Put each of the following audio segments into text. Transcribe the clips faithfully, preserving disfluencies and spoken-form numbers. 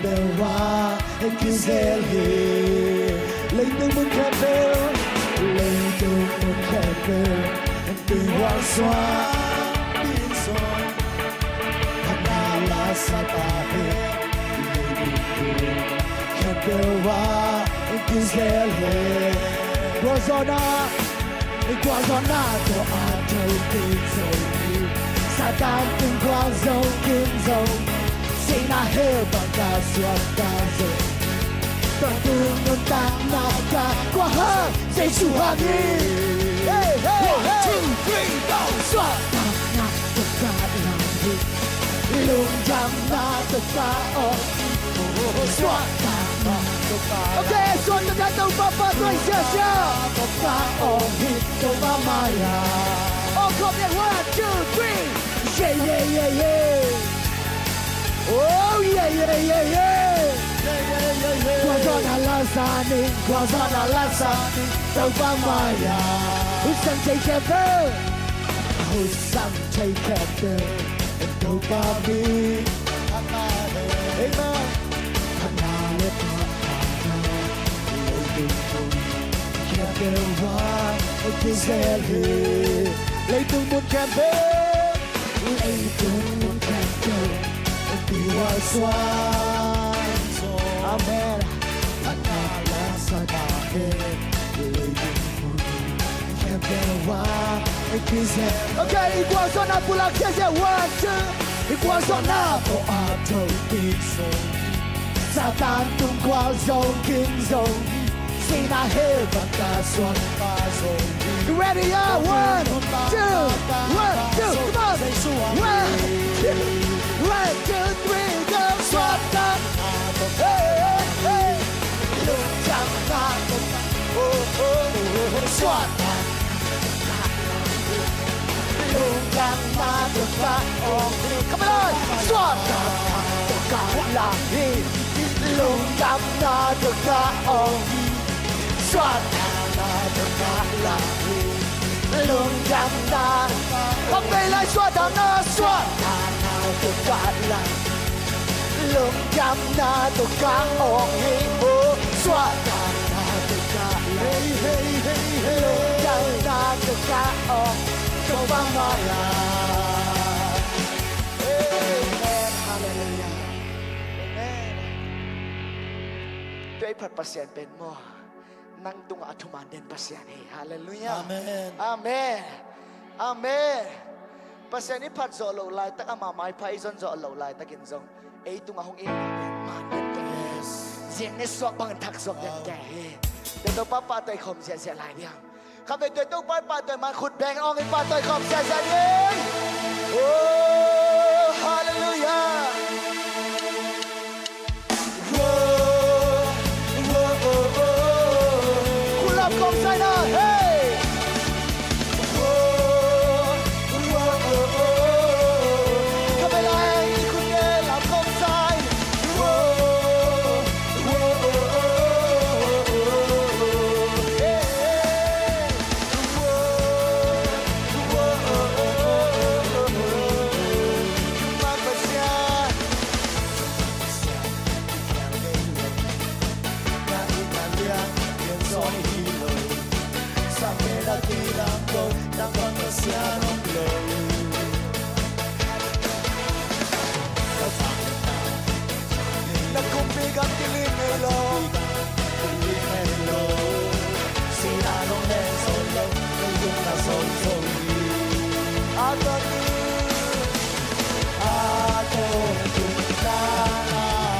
Beuh ah, en kizel hi. Leitung mun khempeuh, leitung mun khempeuh, en tuihual suan, tuihual suan. Phatna la sa ta hen. Leitung mun khempeuh ah, en kizel hi. Gualzawhna, gualzawhna tawh a tho kim zo hi. Satan tung gualzo kim zo hi. Sihna hell bang ka suakta zo hi. Tawntung nuntakna ka guah hang Jesu hang hi. Hey, hey, hey. One, two, three, go. Suahtakna tawh ka lam hi. Lungdamna tawh ka awng hi. Suahtakna tawh ka lam hi. Okay, suahtakna tawh Topa pahtawi siasia. Tawh ka awng hi. Topa mai-ah. Awng khawm leh, one, two, three. Yeah, yeah, yeah, yeah. Oh, yeah, yeah, yeah, yeah. Yeah, yeah, yeah, yeah. Gualzawhna la sa ning, gualzawhna la sa ning, Topa mai-ah. Hun sang thei khempeuh. Hun sang thei khempeuh, en Topa min. Amen. Phatna le phatna, leitung mun khempeuh ah, en kizel hi. Leitung mun khempeuh, leitung mun khempeuh, en tuihual suan. Amen. Phatna la sa ta hen. Leitung mun khempeuh ah, en kizel. Okay, i gualzawhna pulak ziahziah, one, two. I gualzawhna tawh a tho kim zo hi. Satan tung gualzo kim zo hi. Sihna hell bang ka suakta zo hi. Ready, yeah, one, two, one, two, come on. One, two, one, two, three, go. Suahtakna tawh ka, hey, hey, hey. Lungdamna tawh ka, oh, oh, oh, oh, suahtakna tawh ka lam hi. Lungdamna tawh ka awng hi. Come on. Suahtakna tawh ka lam hi. Lungdamna tawh ka awng hi. Suahtakna tawh ka lam hi. Lungdamna. Kham vei lai, suahtakna, suahtakna tawh ka lam hi. Lungdamna tawh ka awng hi, oh, suahtakna tawh ka lam hi. Hey, hey, hey, hey. Lungdamna tawh ka awng, Topa mai-ah. Amen. Hallelujah. Amen. Tua i phat Pasian pen maw, nang tungah a thuman den Pasian hi. Hallelujah. Amen. Amen. Amen. Pasian i phat zawh loh laitak, amah maipha i zon zawh loh laitakin zong, ei tungah hong im pen man den kei. Yes. Ziang ne suak bangin thak suak den kei hi. Tua Topa pahtawi khawm ziahziah lai diam. Kha vei tua Topa pahtawi man khut beng awngin pahtawi khawm ziahziah ding. Oh, hallelujah. Na kumpi gam kilim ngei lo, kilim ngei lo. Sihna nong len zo lo, na lungdam zo zo hi. A tawntung, a tawntung,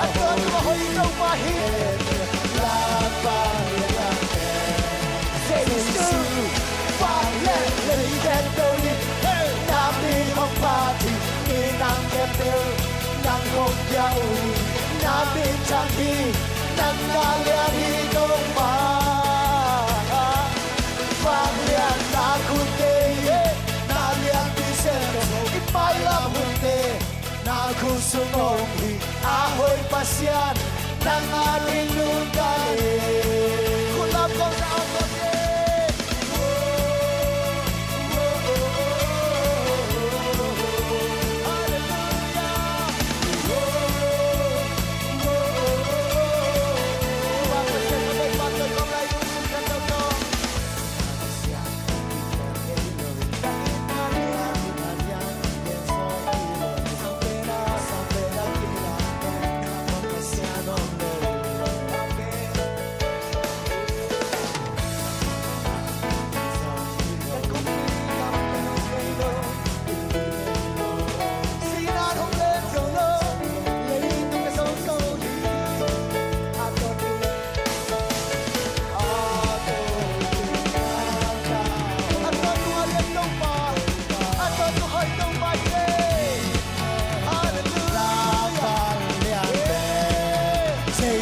a tawntung a hoih Topa hi. Jesu, vanglian leitung khempeuh in na min hong phat hi. Mi nang khempeuh nang hong kia uh hi. Na min thang hi, nang na lian hi Topa. Vanglian na khut tei hi, na lianpi sem lo i mailam hunte. Na khut sung om hi, a hoih Pasian, nang adingin nuntak hi. Khut lam kong na om kong hi. Halleluijah.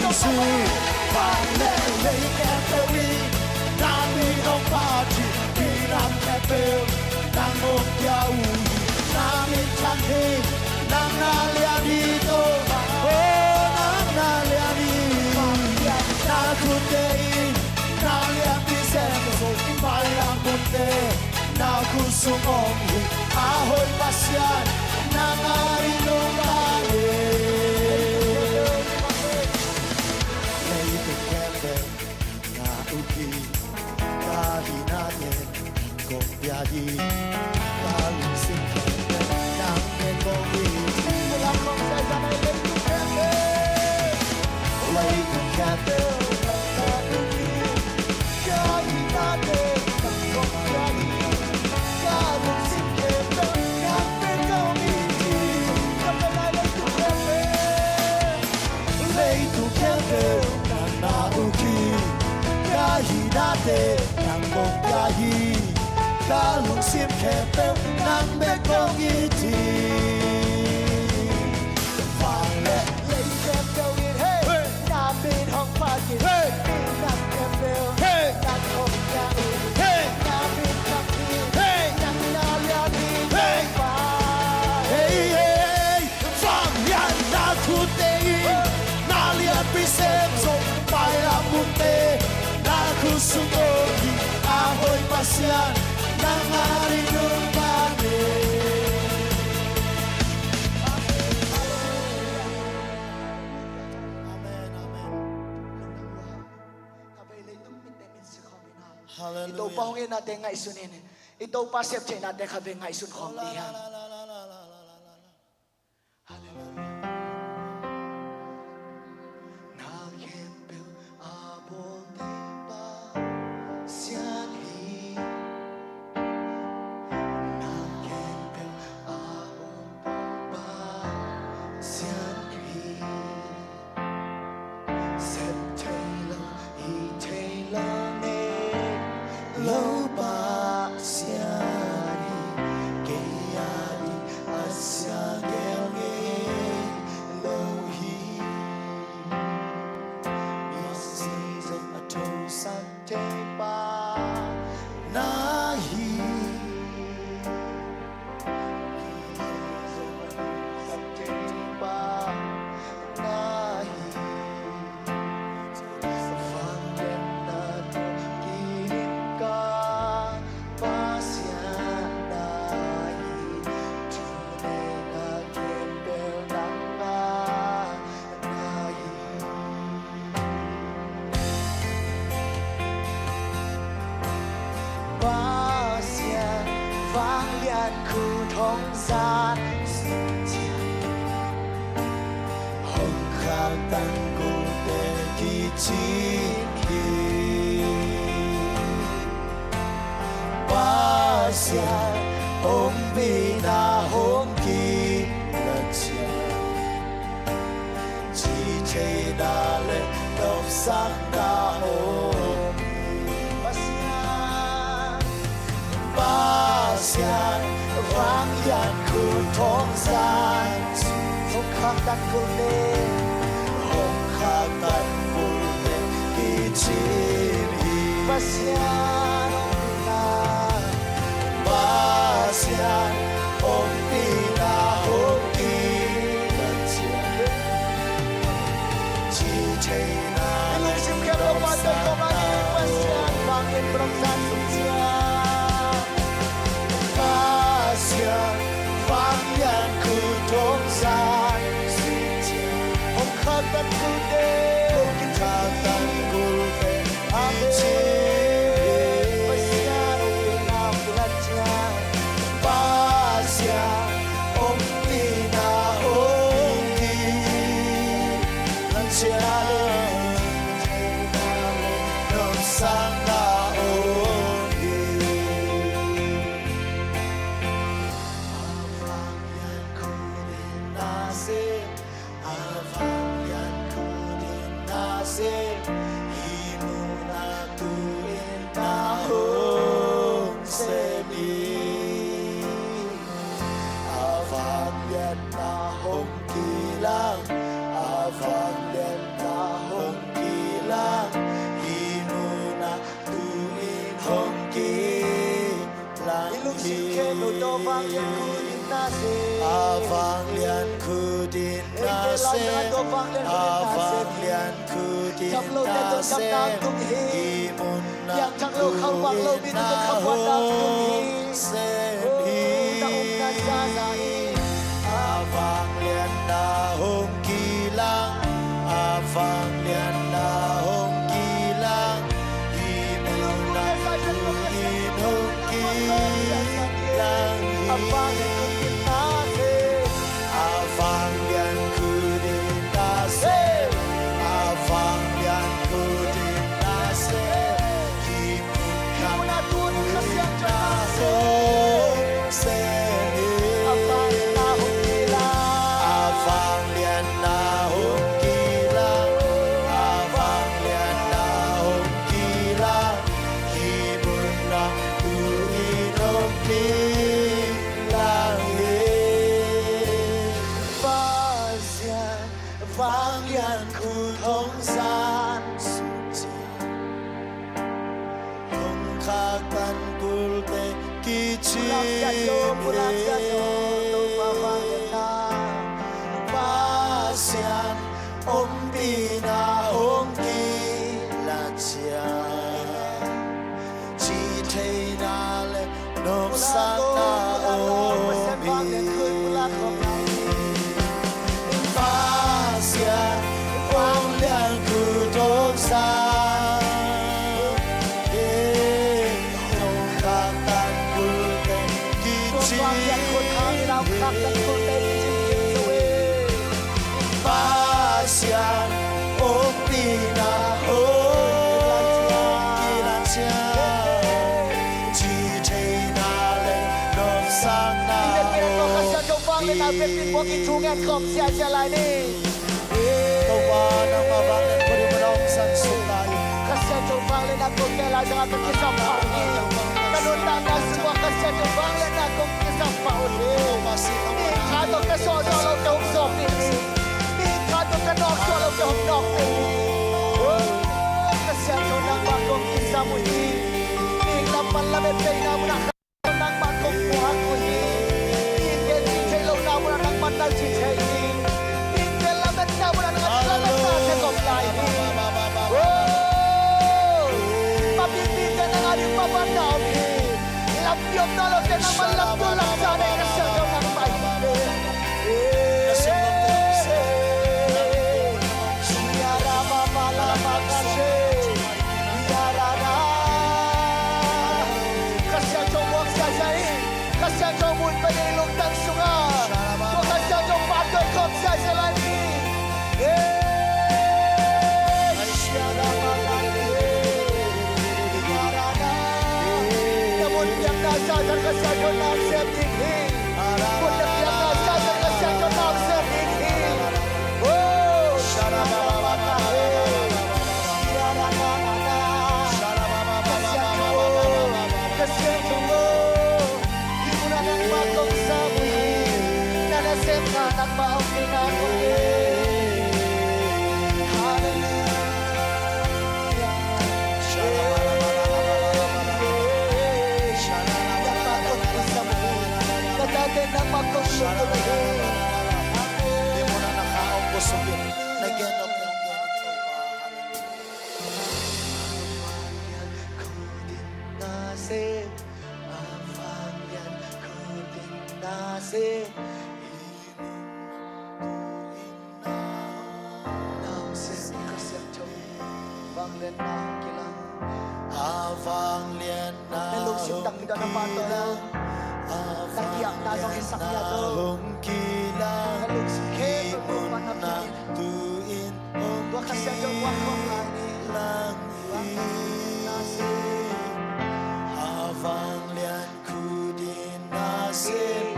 Jesuh, vanleng lei khempeuh in na min hong phat hi. Minam khempeuh nang hong pia uh hi. Na min thang hi. Nang na lian hi Topa, oh, nang na lian hi. Na khutte in na lianpi sem zong, mailam munte na khut sung om hi. A hoih Pasian, nang a ding nong pia hi. Leitung khempeuh na uk hi. Ka hinate nang kong pia hi. Ka lungsim khempeuh nang bek kong it hi. Leitung khempeuh, leitung khempeuh nang na uk hi. Ka hinate nang kong pia hi. Ka lungsim khempeuh nang bek kong it hi. Ka pen lai leitung khempeuh, leitung khempeuh nang na uk hi. Ka hinate nang kong pia hi. Ka lungsim khempeuh nang bek kong it hi. Vanleng lei khempeuh in, hey, na min hong phat hi. Hey, minam khempeuh, hey, nang hong pia uh hi. Hey, na min thang hi. Hey, nang na lian hi. Hey, Topa, hey, hey, hey. Vanglian na khutte in na lianpi sem zong, mailam munte na khut sung om hi. A hoih Pasian, nang a ding nong pia hi. Amen, amen. Halleluia. I Topa hong itnate ngaihsun in, i Topa septheihnate khatvei ngaihsun khawm dih hang. Halleluia. Na khempeuh a bawlte Pasian hi. Na khempeuh a hong bawl Pasian hi. Sep thei lo, hih thei lo, nei lo Pasian hi. Kei a ding a sia gel ngei lo hi. Misi zong a thosak thei pa na hi. Pasian vanglian khut hong zat, hong khaktan gulte kicin hi. Pasian ompihna hong kilat ciang, cih theihna le nopsakna om hi. Pasian, Pasian vanglian khut hong zat, hong khaktan gulte, hong khaktan gulte kicin hi. Pasian ompihna, Pasian ompihna hong kilat ciang, cih theihna le nopsakna om hi. Pasian vanglian khut hong zat, Pasian vanglian khut hong zat, hong khaktan gulte, hong khaktan gulte. Amen. Pasian ompihna hong kilat ciang, Pasian ompihna hong kilat ciang, nopsakna om hi. A vanglian khut in na sem, a vanglian khut in na sem, hih munah tu-in na hong sem hi. A vangliatna hong kilang, a vangliatna hong A vanglian khut in na sem, a vanglian khut in na sem, hih munah tu in na hong sem hi. A vanglian na hong kilang, a vanglian na hong kilang, hih munah tu in hong kilang hi. A vanglian khut in na sem, a vanglian khut in na sem, hih munah tu in na hong sem hi. A vanglian na hong kilang, a vanglian na hong kilang, hih munah tu in hong kilang hi. Pasian vanglian khut hong zan suk ciang, hong khaktan kulte kicim hi. Pasian ompihna hong kilat ciang, cih theihna le nopsakna om hi. Pasian vanglian khut hong zan, hong khaktan kulte kicim hi. Pasian ompihna hong kilat ciang, cih theihna le nopsakna om hi. Topa nangmah vanglian khut in mun hong zan suk lai. Kha Siangtho vangliatna kong nget lai zongin kong kizampah uh hi. Ka nuntakna sungah Kha Siangtho vangliatna kong kizampah uh hi. Mi khat tawh ka sawh zawh loh ka hong zawh ding hi. Mi khat tawh ka nawk zawh loh ka hong nawk ding hi. Oh, Kha Siangtho nangmah kong kizam uh hi. Mi lam pan lametna munah nangmah kong puak uh hi. Mite cih theih lohna munah nangmah na cih thei hi. Mite lametna munah nangmah lametna thei kong lai hi. Oh, papi mite nang a ding mapatna om hi. Lampi omna lote nangmah lampi lamsa nei Kha Siangtho nangmah hi. Kha Siangtho muak ziahziah hi. Kha Siangtho mun pen i lungtang sungah tua Kha Siangtho pa tawh i khawm ziahziah lai ni. Na mun piakna ziahziah Kha Siangtho na sem ding hi. Mun na piakna ziahziah Kha Siangtho na sem ding hi. Oh, Kha Siangtho, Kha Siangtho, hih munah nangmah kong sam uh hi. Na nasemna nangmah hong hi na kong hi. Halleluiah. Nangmah kong kisam uh hi. Na tate nangmah kong suk uh hi. Hih munah na kha hong pusukin na gen nop hong gen in Topa. Halleluiah. Vanglian na hong kilang. A vanglian na hong kilang. A vanglian na hong kilang. Hih munah tu in hong kilang hi. A vanglian khut in na sem,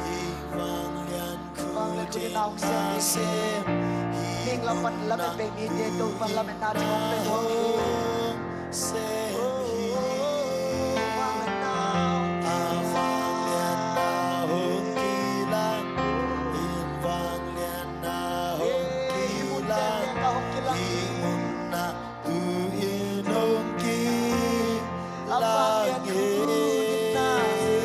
hih vanglian khut in na sem, hih munah tu in na hong sem hi. A vanglian na hong kilang, hih vanglian na hong kilang, hih munah tu in hong kilang hi.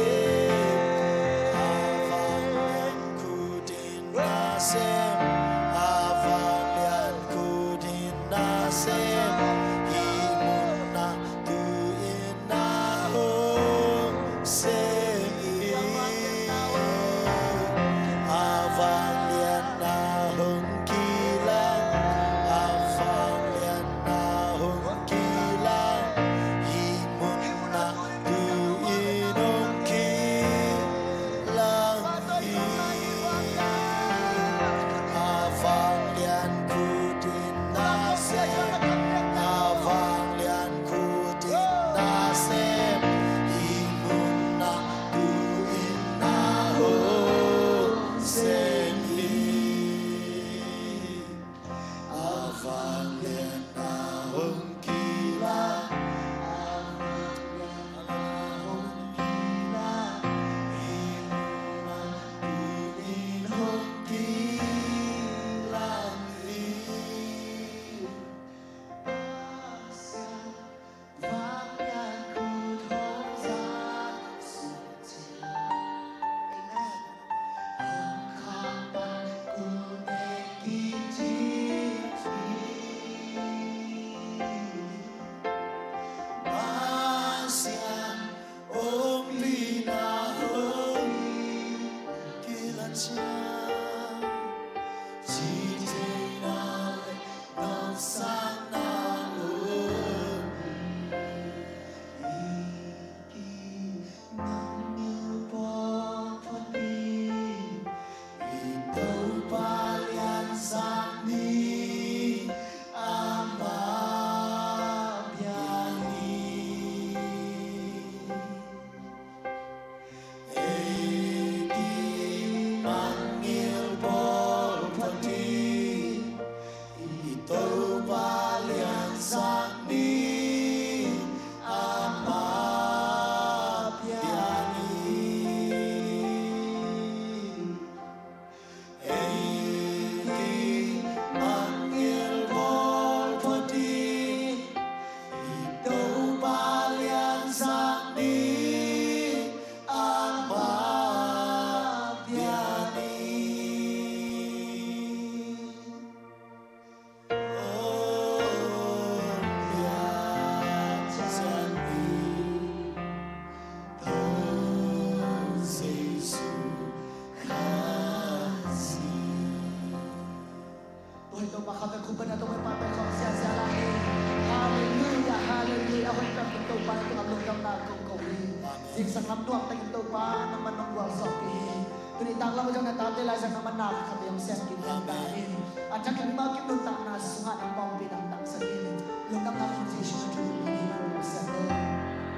Lam nuam takin Topa nangman nong gualzawhpih hi. Tuni taklam ah zong na tate lai zong nangman na khat khat hong sem kik lel ta in, a thakin mimal kim nuntakna sungah nang pawlpi nang taksak in, lungdam ngam in Jesuh min tawh hong sem lo.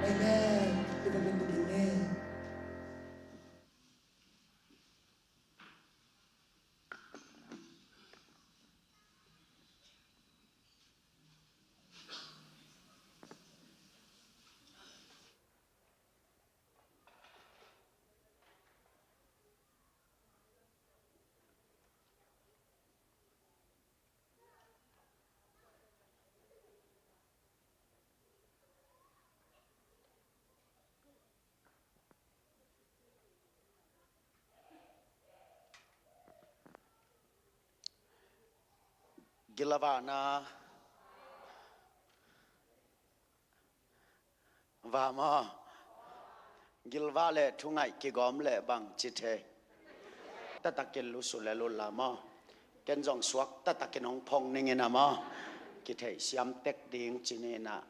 Amen. Tua bek in tua ding hi. Gilvahna. Vah maw? Gilvah le thungaih kigawm le bang ci thei. Taktakin lusu le lula maw? Ken zong suak taktakin hong phong ning in a maw? Kithei siam tek ding ci ni in a.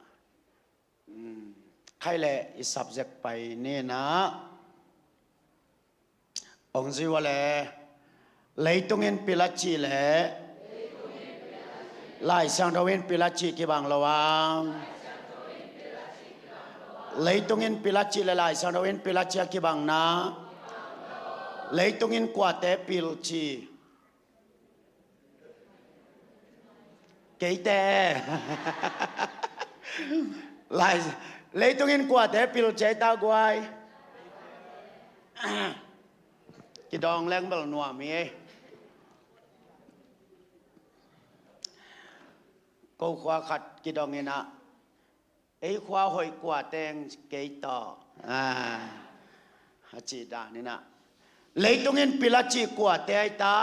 Khai le i subject pai ni in a. Hong zui ua le, leitung in pil a cih le Lai Siangtho in pil a cih kibang lo a. Leitung in pil a cih le Lai Siangtho in pil a cih a kibang na. Leitung in kuate pil ci. Keite. Lai, leitung in kuate pil ci ei ta guai. Kidawng leng bel nuam hi ei. Ko khua khat kidawng in a, ei khua hoih kua teng kei tawh. Ah, a cih dan in a. Leitung in pil a cih kuate ai ta.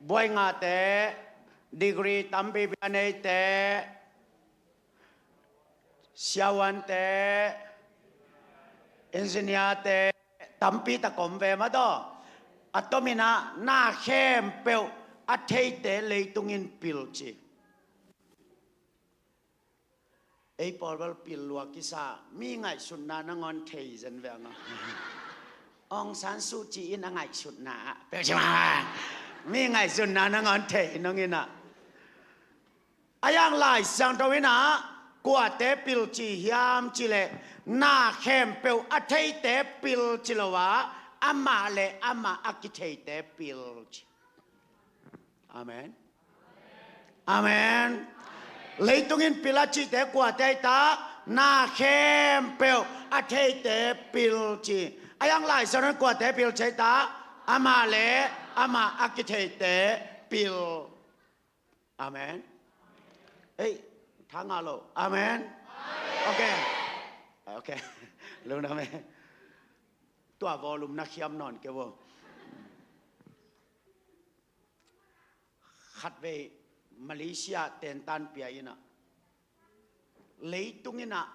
Buai ngate, degree tampi bia neite, siavuante, engineerte, tampi tak om ve mah daw. A tom in a na khempeuh a theite leitung in pil ci. Ei pawl bel pil lua kisa, mi ngaihsutna nangawn thei zen ve ang a. Aung San Suu Kyi in a ngaihsutna ah peuh ci mah. Mi ngaihsutna nangawn thei nong in a. A yang Lai Siangtho in a kuate pil ci hiam cih leh na khempeuh a theite pil ci lo a, amah le amah a kitheite pil ci. Amen. Amen. Leitung in pil a cihte kuate ai ta, na khempeuh a theite pil ci. A yang Lai Siangtho in kuate pil ci ai ta, amah le amah a kitheite pil. Amen. Ei, tha ngah lo. Amen. Ok. Ok. Lungdam ei. Tua volume na khiam nawn kei vo. Khatvei Malaysia tentan pia in a, leitung in a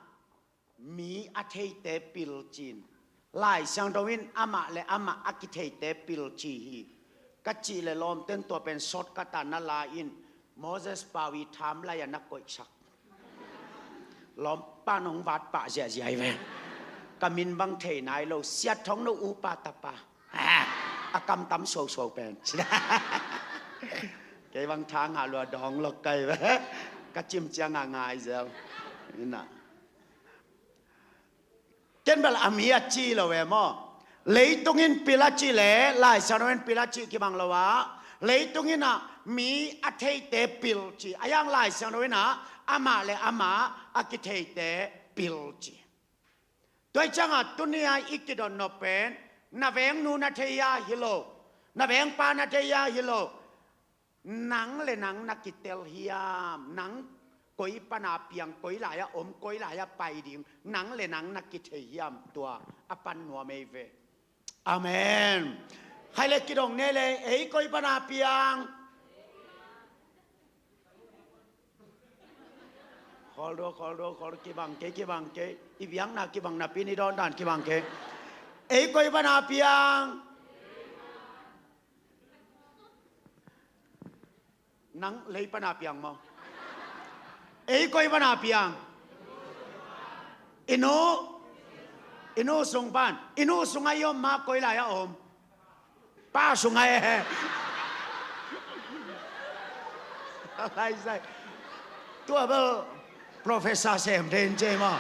mi a theite pil ci in, Lai Siangtho in amah le amah a kitheite pil ci hi. Ka cih le lawmten tua pen shortcut a na la in, Moses Pau i tham lai a na koihsak. Lawmpa nong vat pah ziahziah hi ve. Ka min bang thei nai lo, Sia Thong No upa tapa. A kam tam suausuau pen. Kei bang tha ngah lua dawng lok kai ve. Ka cim ciang a ngai zel. Ina. Ken bel a mi a ci lo e maw. Leitung in pil a ci le Lai Siangtho in pil a ci kibang lo a. Leitung in a mi a theite pil ci. A yang Lai Siangtho in a amah le amah a kitheite pil ci. Tua hi ciangah tuni a i kidot nop pen na vengnu na thei a hi lo, na vengpa na thei a hi lo. Nang le nang na kitel hiam? Nang koi pana piang, koi lai-ah om, koi lai-ah pai ding, nang le nang na kithei hiam? Tua a pan nuam ei ve. Amen. Khai le kidong ne le, ei koi pana piang? Khawl dua, khawl dua, khawl, kibang kei, kibang kei. I biakna kibang napi, i dawndan kibang kei. Ei koi pana piang? Nang lei pana piang maw? Ei koi pana piang? I nu, i nu sung pan, i nu sungah i om ma koi lai a om? Pa sungah e. Lai sai. Tua bel professor sem den je maw.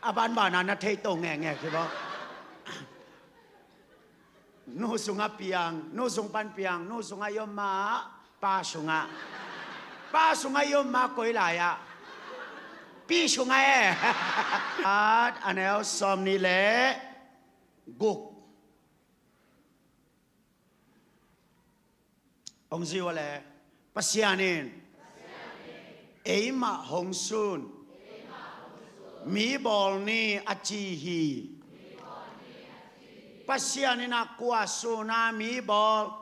A banbana na thei to ngenge khi maw. Nu sungah piang, nu sung pan piang, nu sungah i om ma, pa sungah. Pa sungah i om ma koi lai ah? Pi sungah e. At a neu sawm nih le guk. Hong zui uh a le, Pasian in eimah hong sun, mi bawl ni a ci hi. Pasian in a kua sun a mi bawl?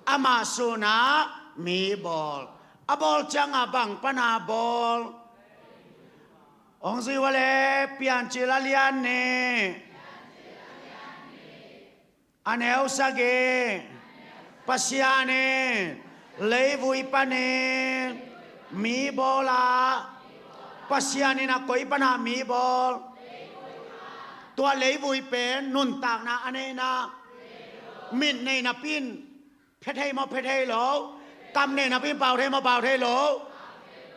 Amah sun a mi bawl. A bawl ciangah bang pan a bawl? Hong zui uh a le, Piancil a lian nih, a neu sagih. Pasian in leivui panin mi bawl a, Pasian in a koi pan a mi bawl? Tua leivui pen nuntakna a neihna. Mit nei napi in pia thei maw, pia thei lo? Kam nei napi in pau thei maw, pau thei lo?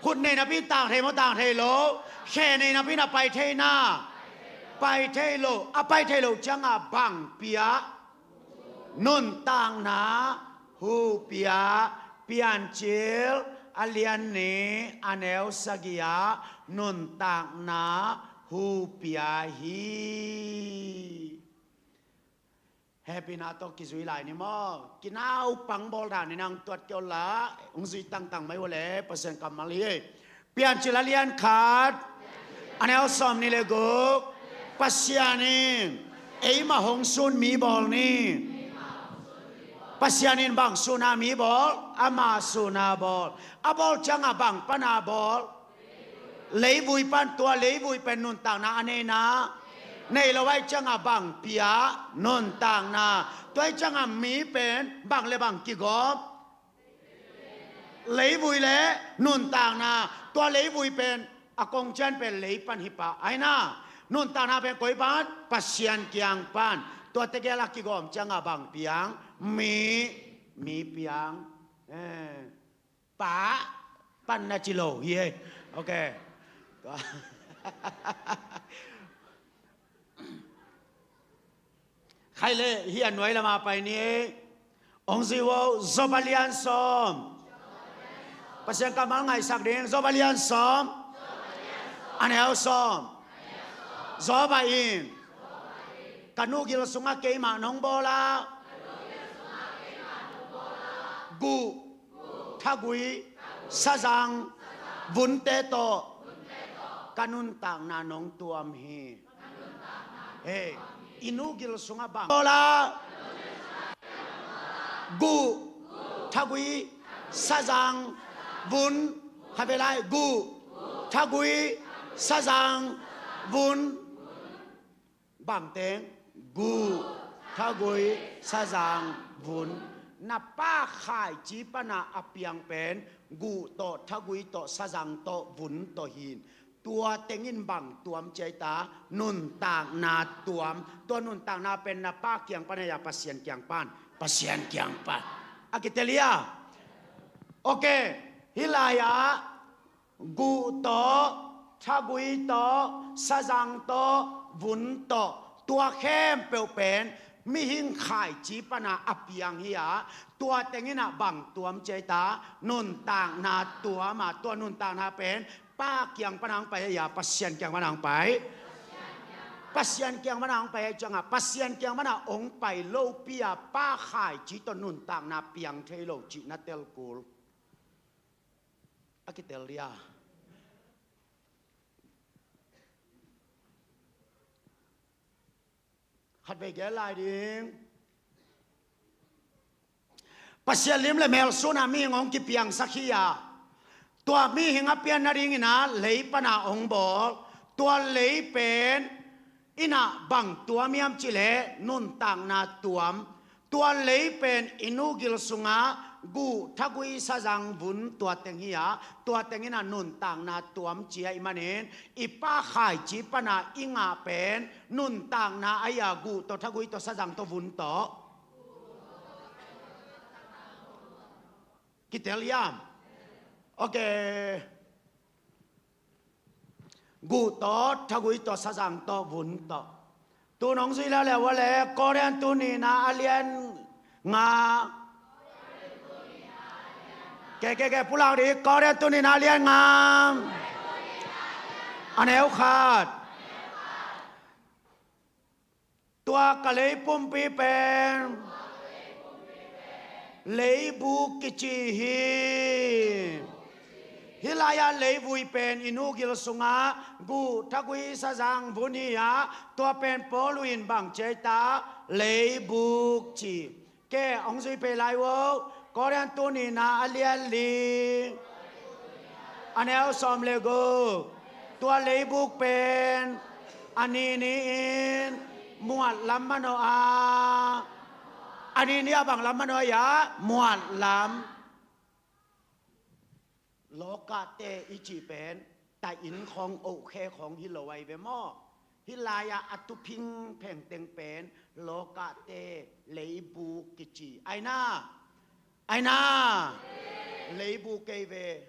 Khut nei napi in tang thei maw, tang thei lo? Khe nei napi in a pai thei na, pai thei lo. A pai thei lo ciangah bang pia? Nuntakna hu pia. Piancil a lian nih, a neu sagih ah nuntakna hu pia hi. Hehpihna tawh kizui lai ni maw? Kinaupang bawl dan in hong tuat kei un la, hong zui tangtang mai uh a le, Pasian kammal hi. Piancil a lian khat, a neu sawm nih le guk. Pasian in eimah hong sun mi bawl ni. Pasian in bang sun a mi bawl? Amah sun a bawl. A bawl ciangah bang pan a bawl? Leivui pan. Tua leivui pen nuntakna a neihna. Nei lo ahih ciangah bang pia? Nuntakna. Tua ahih ciangah mi pen bang le bang kigawm? Leivui le nuntakna. Tua leivui pen a kong cian pen lei pan hi pah, ahi na. Nuntakna pen koi pan? Pasian kiang pan. Tua tegel a kigawm ciangah bang piang? Mi, mi piang. Eh, pa pan na ci lo hi ei. Ok. Khai le, hih a nuai lamah pai ni. Hong zui uh, Job a lian sawm. Pasian kammal ngaihsak ding, Job a lian sawm. A neu sawm. Job in, ka nu gil sungah keimah nong bawl a, guh, thagui, sazang, vunte tawh ka nuntakna nong tuam hi. Hei, i nu gil sungah bang bawl a, guh, thagui, sazang, vun. Khat vei lai, guh, thagui, sazang, vun. Bang teng? Guh, thagui, sazang, vun. Na pa khaici panah a piang pen guh tawh, thagui tawh, sazang tawh, vun tawh hi in. Tua teng in bang tuam ci a hia? Nuntakna tuam. Tua nuntakna pen na pa kiang pan a hia, Pasian kiang pan? Pasian kiang pan. A kitel hia? Ok. Hih lai-ah guh tawh, thagui tawh, sazang tawh, vun tawh, tua khempeuh pen mihing khaici panah a piang hi a, tua teng in ah bang tuam ci a hia? Nuntakna tuam a, tua nuntakna pen pa kiang panah hong pai a hia, Pasian kiang panah hong pai? Pasian kiang panah hong pai a hih ciangah, Pasian kiang panah hong pai lopi a pa khaici tawh nuntakna piang thei lo cih na tel kul. A kitel dia. Khat vei gel lai ding. Pasian lim le mel sun a mihing hong kipiangsak hi a, tua mihing a pian nadingin ah lei panah hong bawl. Tua lei pen in ah bang tuam hiam cih leh nuntakna tuam. Tua lei pen i nu gil sungah guh thagui sazang vun tua teng hi a, tua teng in a nuntakna tuam ci ahih manin i Pa khaici pana i ngah pen nuntakna ahi a, guh tawh thagui tawh sazang tawh vun tawh. Kitel hiam? Ok. Guh tawh, thagui tawh, sazang tawh, vun tawh. Tu nong zui leuleu a le, Korin tu nihna a lian nga. Ke, ke, ke, pulak dih, Korin tu nihna a lian nga. A neu khat. Tua ka lei pumpi pen leibuk kici hi. Hih lai-ah leivui pen i nu gil sungah guh thagui sazang vun hi a, tua pen Paul in bang ci ta, leibuk ci. Ke, hong zui pei lai vo. Korin tu nihna a lian li, a neu sawm le guk. Tua leibuk pen a nini in muat lam manawh a, a nini a bang lam manawh a, muat lam. Lawkahte i cih pen, ta inn khawng, ohkhe khawng hi lo ahi ve maw? Hih lai-ah a tu phingpheng teng pen lawkahte leibuk kici. Aina, aina, leibuk kei ve.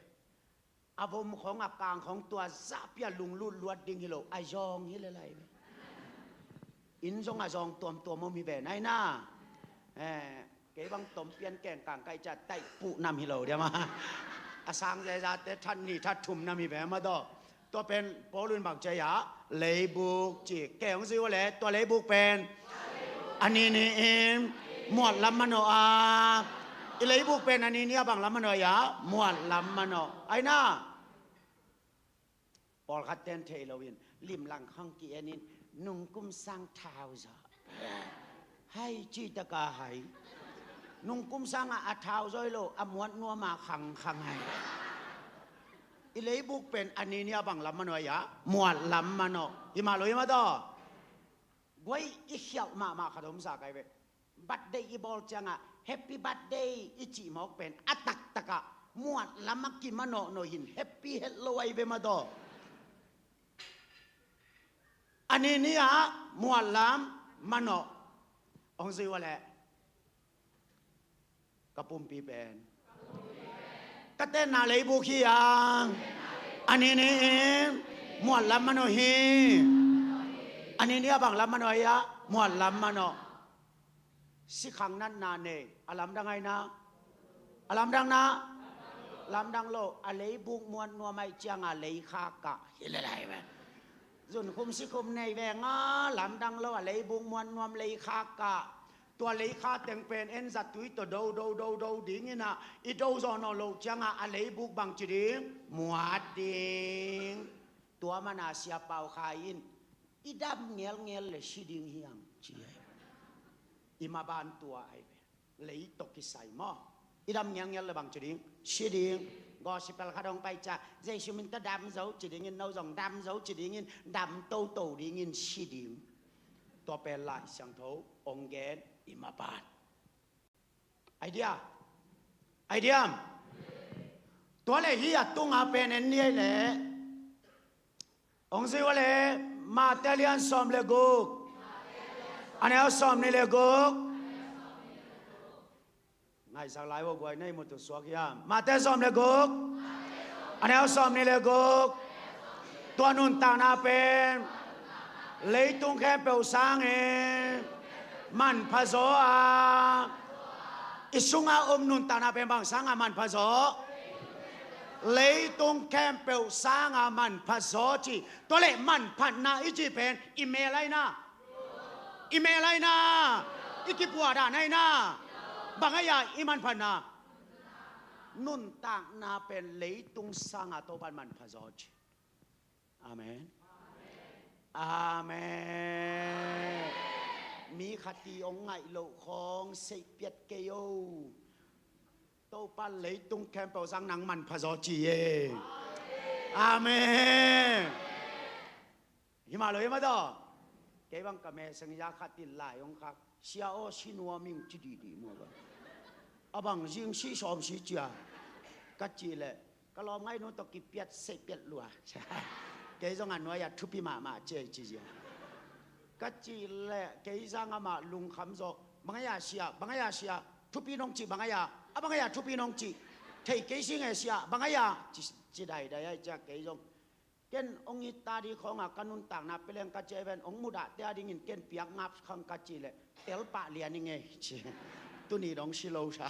A vom khawng, a kang khawng, tua zahpi a lunglut luat ding hi lo, a zawng hi lel ahi ve. Inn zong a zawng tuamtuam om hi ve, aina. Eh, kei bang tom pian keng kang kai ca taih puh nam hi lo diam a. A sang zezate that nih that thum nam hi ve mah daw. Tua pen Paul in bang ci a, leibuk ci. Ke, hong zui vo le, tua leibuk pen a nini in muat lam manawh a. I leibuk pen a nini a bang lam manawh a, muat lam manawh. Aina. Pawlkhat ten thei loin limlang khawng ki-en in, nungkum sang thau zaw. Hai, cih taka hai. Nungkum sang a, a thau zaw hi lo, a muat nuam a khangkhang hai. I leibuk pen a nini a bang lam manawh a, muat lam manawh. Hi mah lo, hi mah daw. Guai, i khialh mahmah khat om sa kai ve. Birthday i bawl ciangah happy birthday i cih mawk pen a taktakah muat lam a kimanawh nawh hin happy het lo ahi ve mah daw. A nini ah muat lam manawh. Hong zui vo le. Ka pumpi pen, ka tenna leibuk hi a, a nini in muat lam manawh hi. A nini a bang lam manawh a, muat lam manawh. Sikhang natna nei, a lamdang aina, a lamdang na, lamdang lo, a leibuk muat nuam ahih cianga leikha kah hi lel ahi ve. Zunkhum sikhum nei veng a, lamdang lo, a leibuk muat nuam, leikha kah. Tua leikha teng pen en zat tui tawh do, do, do, do dingin ah, i do zawh nawh loh ciangah a leibuk bangci ding, muat ding. Tua mana Sia Pau Khai in, i dam ngelngel le si ding hiam, ci hi. I maban tua ahi ve. Lei tawh kisai maw. I dam ngelngel le bangci ding, si ding. Gospel khat hong pai ciang, Jesu min tawh dam zo ci dingin, no zong dam zo ci dingin, dam toto dingin, si ding. Tua pen Lai Siangtho hong gen i maban. Idea. Idea. Tua le hi a tunga pen en ni ei le. Hong zui vo le, Mate lian sawm le guk. A neu sawm ni le guk. Ngaihsak lai vo, guai nei mutu suak hiam. Mate sawm le guk. A neu sawm ni le guk. Tua nuntakna pen leitung khempeuh sangin manpha zaw a. I sunga om nuntakna pen bang sanga manpha zaw? Leitung khempeuh sanga manpha zaw ci. Tua le manphatna i ci pen i mel aina, i mel aina, i kipuahdan aina. Bang ahi a i manphatna? Nuntakna pen leitung sanga Topan manpha zaw ci. Amen. Amen. Mi khat i hong ngaih loh khawng seih piat kei o. Topa leitung khempeuh sang nang manpha zaw ci e. Amen. Hi mah lo hi mah daw. Kei bang ka messenger khat in lai hong khak. Sia aw, si nuam ing ci dihdih mua ka. A bang zing si sawm si cia. Ka cih leh ka lawm ngainu tawh kipiat sei piat lua. Kei zong a nuai-ah thupi mahmah ci ei ci zia. Ka cih leh kei zang amah lungkham zaw. Bang ei a sia, bang ei a sia, thupi nong cih bang ei a, a bang ei a thupi nong cih. Thei kei sing e sia, bang ei a ci, ci daidai ai cia kei zong. Ken hong it ta dih khawngah ka nuntakna pia leng ka ci ei ven, hong mudahte a dingin ken piak ngap khang ka cih leh tel pah lian ing ei ci. Tuni dong si lo sa.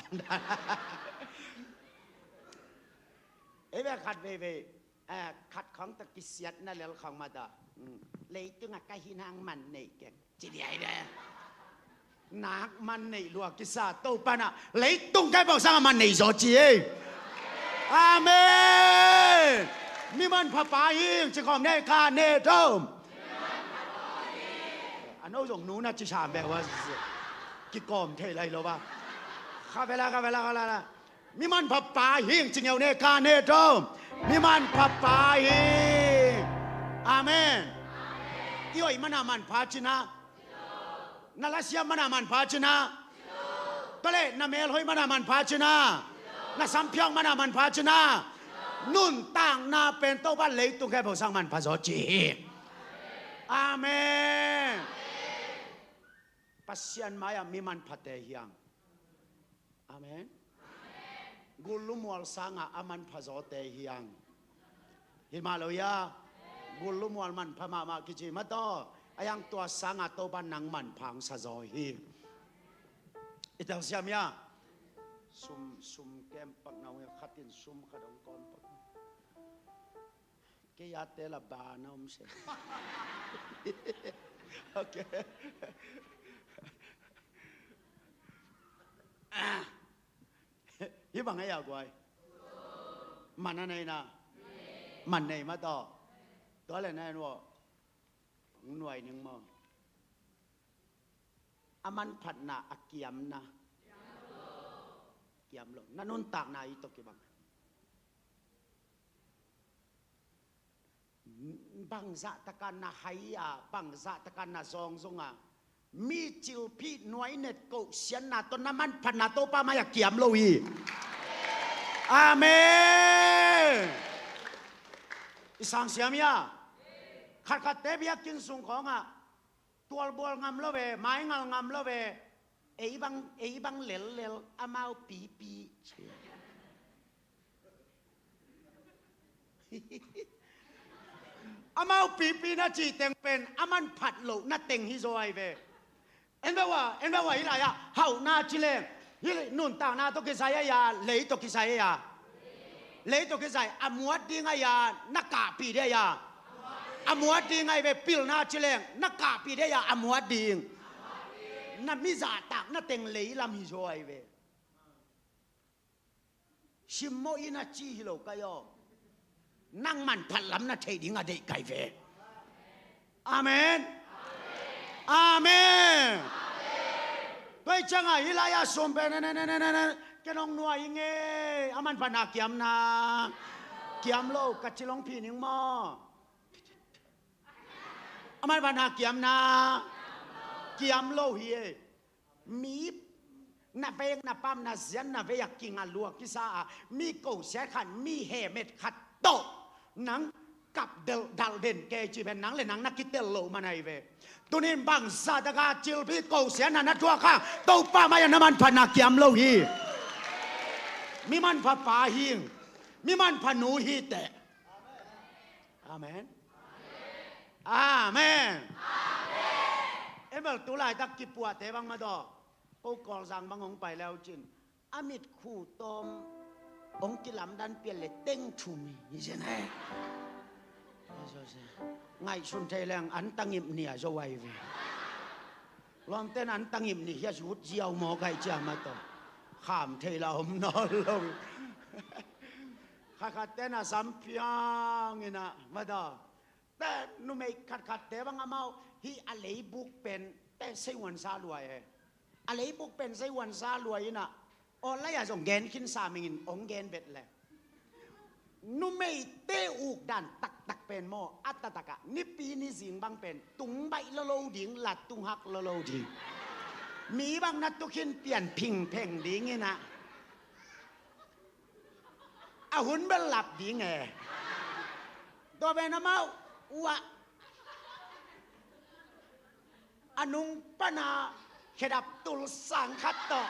Ei ve khat veivei, eh, khat khawng tawh kisiatna lel khawng mah tawh. Mm. Leitungah ka hinang man neih keng. Ci diai ve. Nak man neih lua kisa Topa in ah leitung khempeuh sangah man nei zaw ci ei. Amen. Mi manpha pa hing ci khawm nei ka ne dom. A no zong nu na ci sam ve ua. Kikawm thei lai lo va. Kha ve la, kha ve la, kha ve la. Mi manpha pa hing ci ngeu ne ka ne dom. Mi manpha pa hing. Amen. I hoih mana manpha cina. Na lasiam mana manpha cina. Tua leh na melhoih mana manpha cina. Na samphiawng mana manpha cina. Nuntakna pen Topa leitung khempeuh sang manpha zaw ci hi. Amen. Pasian mai-ah mi manphate hiang. Amen. Gul lumual sangah a manpha zawte hiang. Hi mah lo ia. Gul lumual manpha mahmah kici mah tawh. A hiang tua sangah Topa nang manpha hong sa zaw hi. I telsiam ia. Sum, sum kem pak na hong ia khatin sum khat hong kawm pak. Kei a te la ba na om se. Ok. Hi bang ei a guai. Man a nei na. Man nei mah tawh. Tua leh na en vawh. Nuai ning maw. A manphatna a kiamna. Kiam lo. Na nuntakna i tawh kibang. Bangzah taka na hai a, bangzah taka na zawng zong a, mi cilphih nuai net kohsiatna tawh na manphatna Topa mai-ah kiam lo hi. Amen. I sang siam ia. Khatkhatte biakinn sung khawngah tualbual ngam lo ve, maingal ngam lo ve. Ei bang, ei bang lellel, amau pipi. Amau pipi na cih teng pen a manphat loh na teng hi zaw ai ve. En ve ua, en ve ua, hi lai-ah hauhna ci leng, hi nuntakna tawh kisai ai a, lei tawh kisai ai a. Lei tawh kisai a muat ding ai a, na kahpih ding ai a. A muat ding ai ve, pilna ci leng na kahpih ding ai a, a muat ding. Na mi zahtak na teng lei lam hi zaw ai ve. Simmawh in a ci hi lo kai aw. Nang manphat lam na theih ding a deih kai ve. Amen. Amen. Tua hi ciangah hi lai-ah sum pen ne ne ne ne ne ne, ken hong nuai ing e. A manphatna kiamna. Kiam lo ka ci long phi ning maw. A manphatna kiamna. Kiam lo hi e. Mi na veng na pam na zian na vei a kinga lua kisa a, mi kosiat khat, mi hemet khat tawh nang kap del dal den kei ci pen nang le nang na kitel lo man ai ve. Tunin bangzah taka cilphih kosiatna na thuak hang Topa mai-ah na manphatna kiam lo hi. Mi manpha pa hing, mi manpha nu hi teh. Amen. Amen. Amen. Emel tu laitak kipuahte bang mah tawh. Ko Kawlzang bang hong pai leu cin. A mitkhu tawm hong kilamdan pian le teng thum hi zen hai. Ngaihsun thei leng an tangip nia zo ai ve. Lawmten an tangip nih hi a zut ziau maw kaih cia mah tawh. Kham thei la om nawn lo. Khatkhatte na sampiang inah mah tawh. Te numei khatkhatte bang amau hih a leibuk pen te seihuansa luai he. A leibuk pen seihuansa luai inah. Aw lai-ah zong gen khinsa mingin hong gen bet le. Numeite ukdan taktak pen maw a taktakah nipi nizing bang pen tung baih lolo ding, la tung hak lolo ding. Mi bang na tu khin pian phingpheng ding in ah, a hun bel lap ding e. Tua pen amau uah a nung pana khedap tul sang khat tawh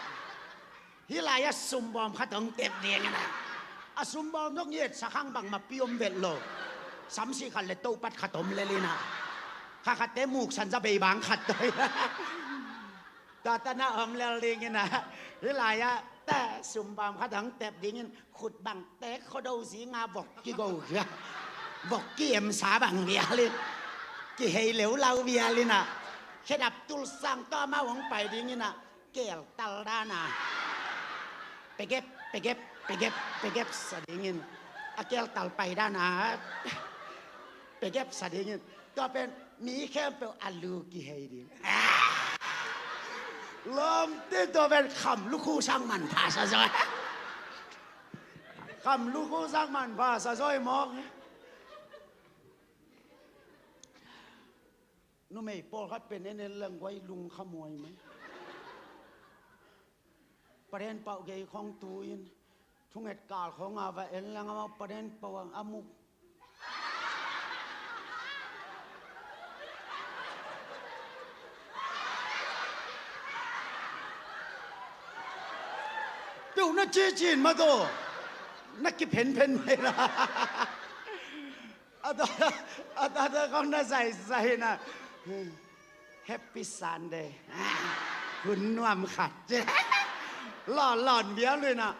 hih lai-ah sumbawm khat hong tep ding in ah, a sumbawm dong i etsak hang bangmah pi om vet lo. Samsih khat le tohpat khat om lel in ah, kha khatte muksan za bei bang khat tawh. Tua tan a om lel ding in ah, hih lai-ah ta sumbawm khat hong tep ding in, khut bang tek khuado zinga vok kigo hia, vok ki-emsa bang vial in, kihei leulau vial in ah, khedap tul sang tawh amau hong pai ding in ah, keltal dan a pegep pegep pegep pegep sa ding in, a keltal pai dan a pegep sa ding in. Tua pen mi khempeuh a lu kihei ding. Lawmte, tua pen kham lukhu sang manpha sa zaw. Kham lukhu sang manpha sa zaw mawk. Numei pawlkhat pen en en leng guai lungkhamuai mai. Paren pauh gei khong tu in thunget kal khong a va en leng amau paren pauh a muk. Peuh na cicin ma to na kiphenphen mai la. A ta, a ta, ta kong na zaizai na. Happy Sunday. Hun nuam khat. Lawnlawn bia lui na.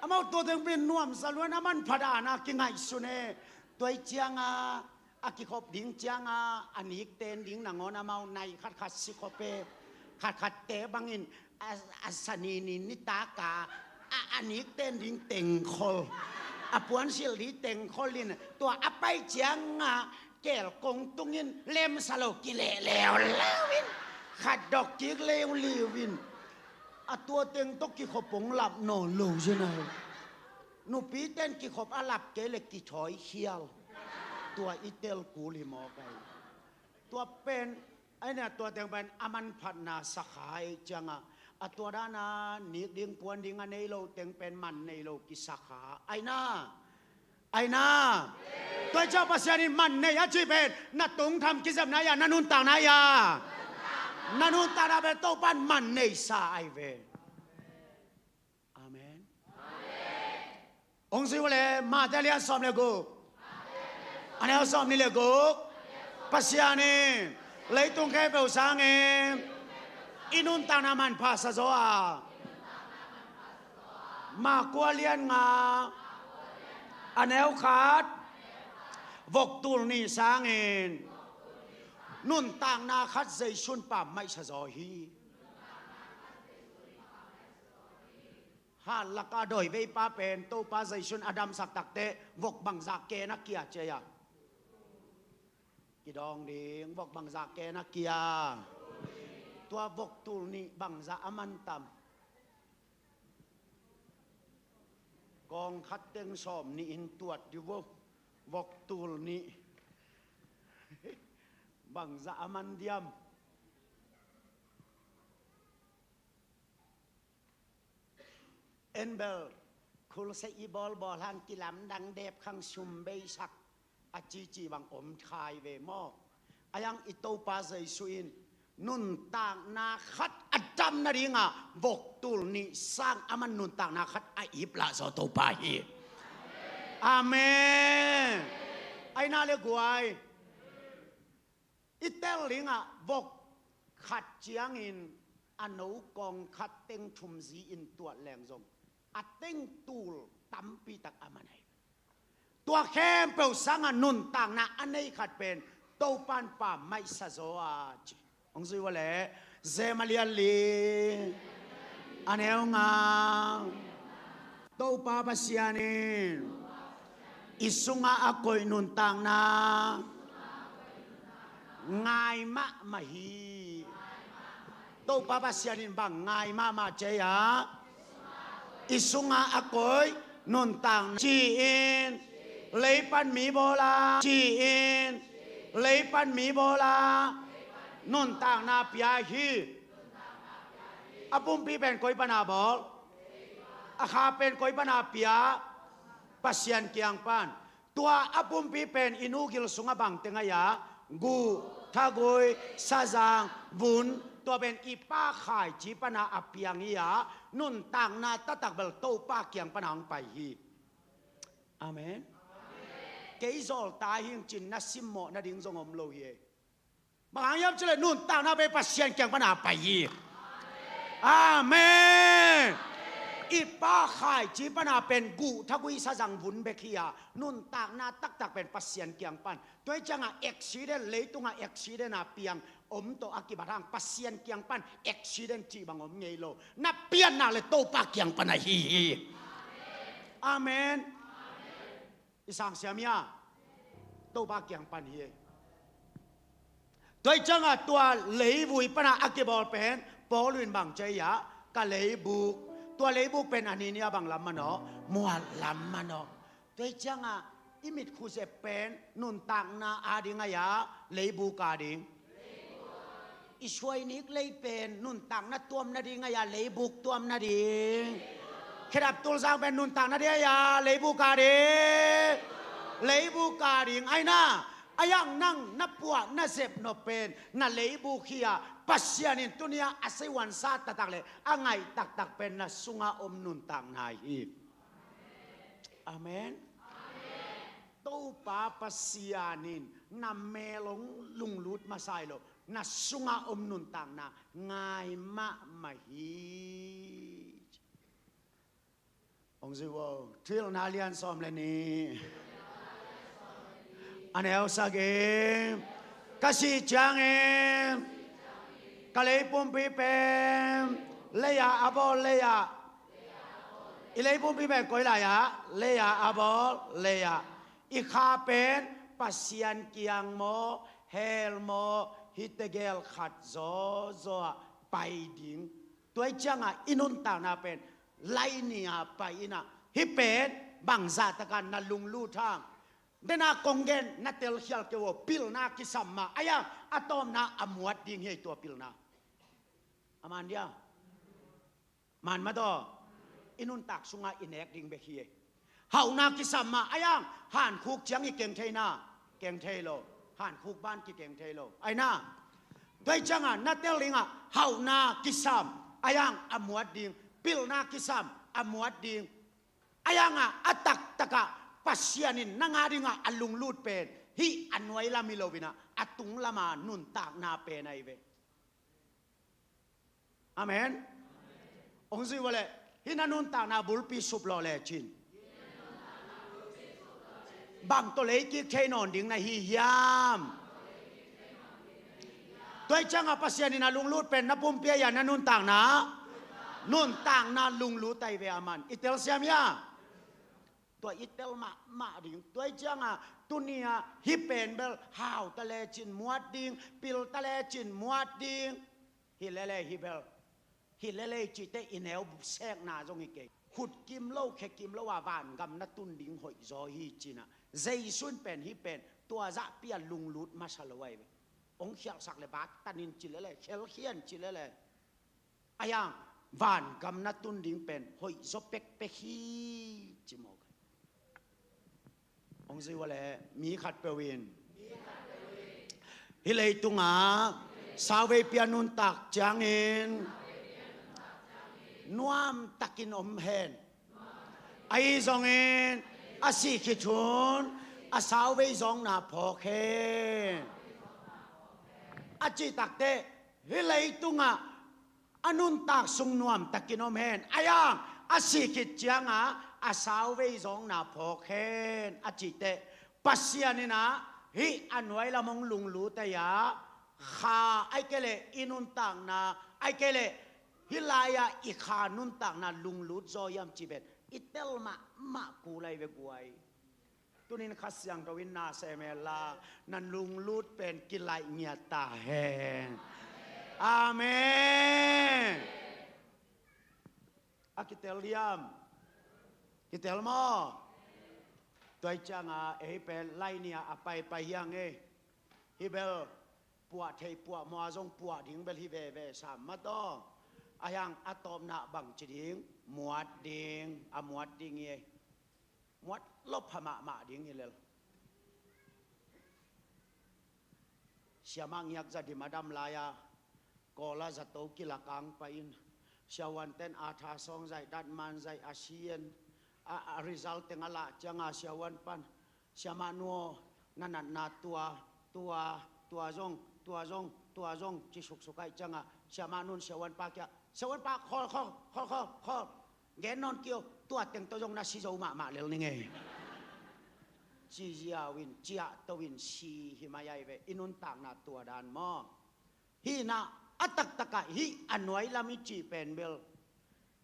Amau tua teng pen nuam sa luan a manpha dan a kingaihsun e. Tua i cianga a kikhop ding cianga a nik ten ding nangawn amau nai khatkhat sikhop e. Khatkhatte bangin a, a sanini nitaka a, a nik ten ding tengkhol, a puansilh ding tengkhol in tua a pai cianga kel kong tungin lemsa lo kileh leuleu in, khat dok kik leuliu in, a tua teng tawh kikhop hong lap nawn lo zen a hi. Nupiten kikhop a lap kei le kithawi khial. Tua i tel kul hi mawk a hi. Tua pen Aina tua teng pen a manphatna sakha i cianga a tua dana nik ding puan ding a nei lo teng pen man nei lo kisakha. Aina, aina. Tua i ciang Pasian in man nei a cih pen na tungtham kizepna ia, na nuntakna ia, na nuntakna pen Topan man neisa ai ve. Amen. Hong zui uh le Mate lian sawm le guk, a neu sawm nih le guk. Pasian in leitung khempeuh sangin i nuntakna manpha sa zaw a, Mark kua lian nga, a neu khat, vok tul nih sangin nuntakna khat Jesu'n pammaih sa zaw hi. Hat laka dawiveipa pen Topa Jesu'n a damsak takteh vok bangzah ken a kia ci a? Kidawng ding, vok bangzah ken a kia? Tua vok tul nih bangzah a man tam? Kawng khat teng sawm nih in tuat dih vo. Vok tul nih bangzah a man diam? En bel, khulse i bawlbawl hang kilamdang dep khang sum beisak a cici bang om khai ve maw? A yang i Topa Jesu in nuntakna khat a dam nadinga vok tul nih sang a man nuntakna khat a ip lah zaw Topa hi. Amen. Aina le guai. I tel dingah vok khat ciangin a no kawng khat teng thum zi in tuat leng zong a teng tul tampi tak a man ahi. Tua khempeuh sangah nuntakna a nei khat pen Topan pammaih sa zaw a ci. Hong zui ua leh Jem a lian li, a neu nga. Topa Pasian in i sungah a koih nuntakna ngai mahmah hi. Topa Pasian in bang ngai mahmah ci a? I sungah a koih nuntakna ci-in leipan mi bawl a, ci-in leipan mi bawl a nuntakna pia hi. A pumpi pen koi pana bawl? A kha pen koi pana pia? Pasian kiang pan. Tua a pumpi pen i nu gil sungah bangte ngai a, guh, thagui, sazang, vun, tua pen i pa khaici pana a piang hi a, nuntakna taktak bel Topa kiang pana hong pai hi. Amen. Kei zawlta hing cin na simmawh nading zong om lo hi. Bang hang hiam cileh nuntakna pen Pasian kiang pana pai hi. Amen. I pa khaici pana pen guh, thagui, sazang, vun bek hi a, nuntakna taktak pen Pasian kiang pan. Tua hi ciangah accident, leitungah accident a piang om tawh a kibat hang Pasian kiang pan accident cih bang om ngei lo. Na pianna le Topa kiang pana hi hi. Amen. I sang siam hia? Topa kiang pan hi. Tua hi ciangah tua leivui pana a kibawl pen Paul in bang ci a, ka leibuk. Tua leibuk pen a ni nia bang lam manaw? Mual lam manaw. Tua hi ciangah i mitkhu zep pen nuntakna ading a, leibuk ading. I suainik lei pen nuntakna tuam nading a, leibuk tuam nading. Khedap tulzang pen nuntakna ding a, leibuk ading. Leibuk ading. Aina, a yang nang na puah na zep nop pen na leibuk hi a, Pasian in tunia a seiwansa taktak le a ngaih taktak pen na sunga om nuntakna hi. Amen. Topa Pasian in na mel hong lunglut masa hi lo, na sunga om nuntakna ngai mahmah hi. Hong zui vo, Thuhilhna lian sawm le nih, a neu sagih. Ka sih ciangin ka leipumpi pen lei-ah a bawl, lei-ah. I leipumpi pen koi lai-ah? Lei-ah a bawl, lei-ah. I kha pen Pasian kiang maw, hell maw, hih tegel khat zawzaw ah pai ding. Tua hi ciangah i nuntakna pen lai ni-a pai in ah, hih pen bangzah takah na lunglut hang? Dena kong gen na telkhial kei uh aw, pilna kisam mah a, a tawpna a muat ding hi ei, tua pilna. A man dia? Man mah taw. I nuntak sungah i nek ding bek hi ei. Hauhna kisam mah a, hankhuk ciang i keng thei na? Keng thei lo. Hankhuk ban kikeng thei lo. Aina, tua hi ciangah na tel dingah hauhna kisam a, a muat ding. Pilna kisam a muat ding. A yangah a taktakah Pasian in nang a dingah a lunglut pen hih a nuai lam hi lo in ah, a tung lama nuntakna pen ahi ve. Amen. Hong zui vua leh, hih na nuntakna bulpi sup lawh lecin bang tawh lei kik thei nawn ding na hi hiam? Tua hi ciangah Pasian in a lunglut pen na pumpi a, na nuntakna, nuntakna lunglut ahi ve a man. I telsiam hia? Tua i tel mahmah ding. Tua hi ciangah tunia hih pen bel hau ta lecin muat ding, pil ta lecin muat ding. Hi lele hi bel. Hi lele i cihte i neu sekna zong hi kei. Khut kim lo, khe kim lo a vangam na tun ding hoih zaw hi cinah, Jesu in pen hih pen tua zahpi a lunglut masa lo ahi ve. Hong khialhsak le bak tanin ci lele, khelkhian ci lele. A yang, vangam na tun ding pen hoih zaw pekpek hi ci mawk. Hong zui vua leh, mi khatpeuh in hih leitungah sauvei pia nuntak ciangin nuamtakin om hen. Ahi zongin a sih khit hun a sauvei zawkna phawk hen. A cih takteh hih leitungah a nuntak sung nuamtakin om hen. A yang, a sih khit ciangah a sauvei zawkna phawk hen a cihteh, Pasian in ah hih a nuai lam hong lunglut ahi a, kha ahi kei leh i nuntakna ahi kei leh hih lai-ah i kha nuntakna lunglut zaw hiam cih pen i tel mahmah kul ahi ve guai. Tunin Kha Siangtho in na sem hen la, na lunglut pen kilaih ngiat ta hen. Amen. A kitel diam? Kitel maw? Tua hi ciangah ei pen lai ni-ah a paipai hiang ei. Hih bel puah theih puah maw a zong puah ding bel hi veve sam mah taw. A hiang a tawpna bang ci ding, muat ding, a muat ding hi ei. Muat lopha mahmah ding hi lel. Siamah ngiak za dim a dam lai-a, Kawla zato kilakang pah in, siavuanten a tha sawng zaih, datman zaih a si in, a, a result teng a lah cianga siavuan pan, siamah nu aw, na natna tua, tua, tua zong, tua zong, tua zong ci suksuk ahih cianga siamah nun siavuanpa kiangah, siavuanpa khawl, khawl, khawl, khawl, khawl. Gen nawn kei o, tua teng tawh zong na si zo mahmah lel ning ei. Ci ziau in, ciahto in si hi mai ahi ve, i nuntakna tua dan maw. Hi inah, a taktakah hih a nuai lam i cih pen bel,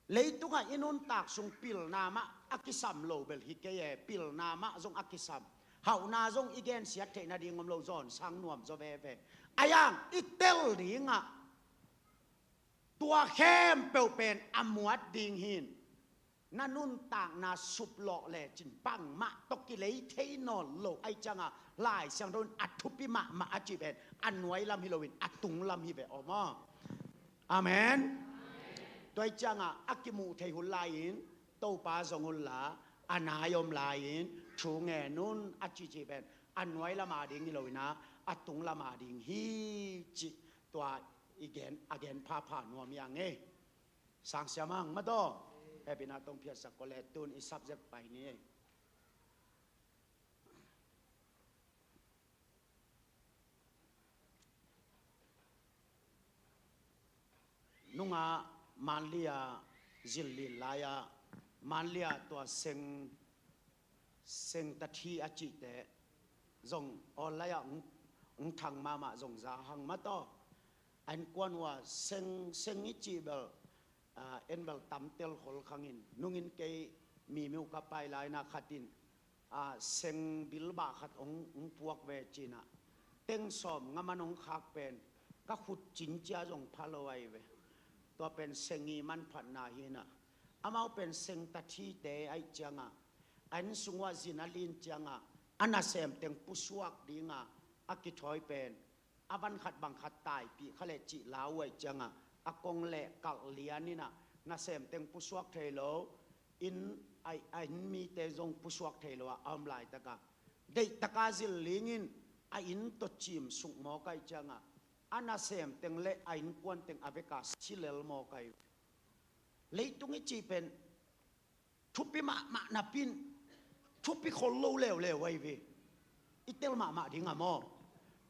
leitungah i nuntak sung pilna mah a kisam lo bel hi kei e, pilna mah zong a kisam. Hauhna zong i gensiat theih nading om lo, zawnsang nuam zaw veve. A hiang i tel dingah tua khempeuh pen a muat ding hi in. Na nuntakna suplawh lecin bangmah tawh kilei thei nawn lo ahih cianga Lai Siangtho in a thupi mahmah a cih pen a nuai lam hi loin a tung lam hi ve aw maw. Amen. Tua ahih cianga a kimuh thei hun lai-in Topa zong unla, a nai om lai-in thu ngen un a cihcih pen a nuai lam a ding hi loin a, a tung lam a ding hi cih tua i gen, a gen phapha nuam hi ang ei. Sang siam ang mataw. Hehpihna tawh hong phiatsak kawle, tun i subject pai ni. Nungah Manlia zillin lai-ah, Manlia tua seng, seng tathi a cihte zong online ah hong, hong thang mahmah zong za hang mataw. A innkuan uh ah seng, seng i cih bel, ah, en bel tamtel khol khangin, nungin kei Mimiu ka pai lai-in ah khat in, ah, seng bilbah khat hong, hong puak ve ci-in ah, teng sawm nga man hong khak pen ka khut cincia zong pha lo ahi ve. Tua pen seng i manphatna hi-in ah, amau pen seng tathite ahih cianga, a inn sung uh ah zin a lin cianga a nasem teng pusuak dinga a kithawi pen a van khat bang khat taipih kha leh cih lau ahih cianga, a kong leh kalh lian in ah nasem teng pusuak thei lo, inn, a, a inn mite zong pusuak thei lo ah a om laitaka, deihtaka zil dingin a inn tawh cim suk mawk ahih cianga, a nasem teng leh a innkuan teng a veka si lel mawk ahi. Leitung i cih pen thupi mahmah napi in, thupi khol lo leuleu ahi ve. I tel mahmah ding a maw.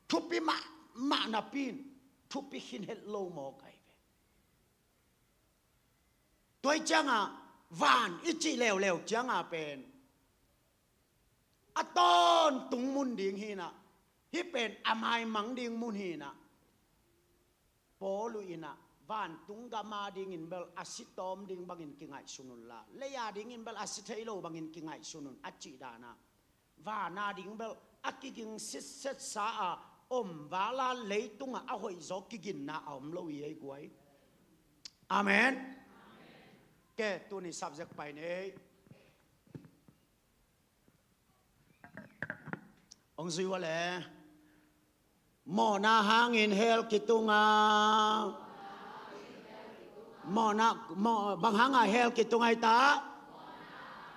Thupi mahmah napi in, thupi khin het lo mawk ahi ve. Tua ahih cianga van i cih leuleu cianga pen a tawntung mun ding hi-in ah, hih pen a maimang ding mun hi-in ah, Paul uh in ah, vantung gam a dingin bel a si tawm ding bangin kingaihsun unla, lei a dingin bel a si thei lo bangin kingaihsun un a cih dan ah, van a ding bel a kiging sitsetsa a om vala, leitungah a hoihzaw kiginna a om lo hi ei guai. Amen. Ke, tuni subject pai ni. Hong zui ua le. Mawhna hangin hell kitung a. Mawhna, mawh, bang hanga hell kitung ahi ta?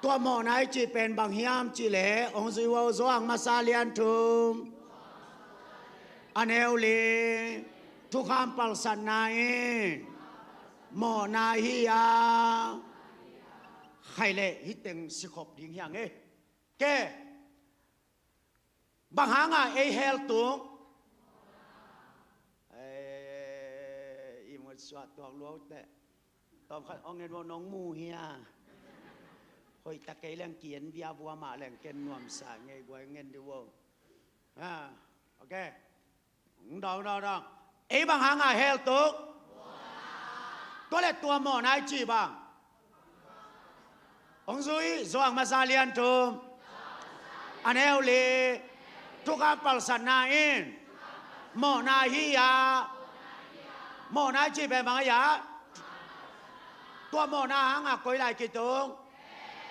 Tua mawhna i cih pen bang hiam cih leh, hong zui ua, Johan masa lian thum, a neu li, thukham palsatna in mawhna hi a. Khaih leh hih teng sikhop ding hi ang e. Ke, bang hanga ei hell tung? Ei, i mut suah tuak lua uh teh. Tawm khat hong en vo, nong mu hia? Hoih ta kei leng, kien bia vua mah leng ken nuamsa ngei guai, ngen di vo. Ha, ok. Dawng, dawng, dawng. Ei bang hanga hell tung? Tua leh tua mawhna i cih bang? Hong zui, Johan masa lian thum, a neu li, thukham palsatna in mawhna hi a. Mawhna i cih pen bang a hi a? Tua mawhna hanga koi lai kitung?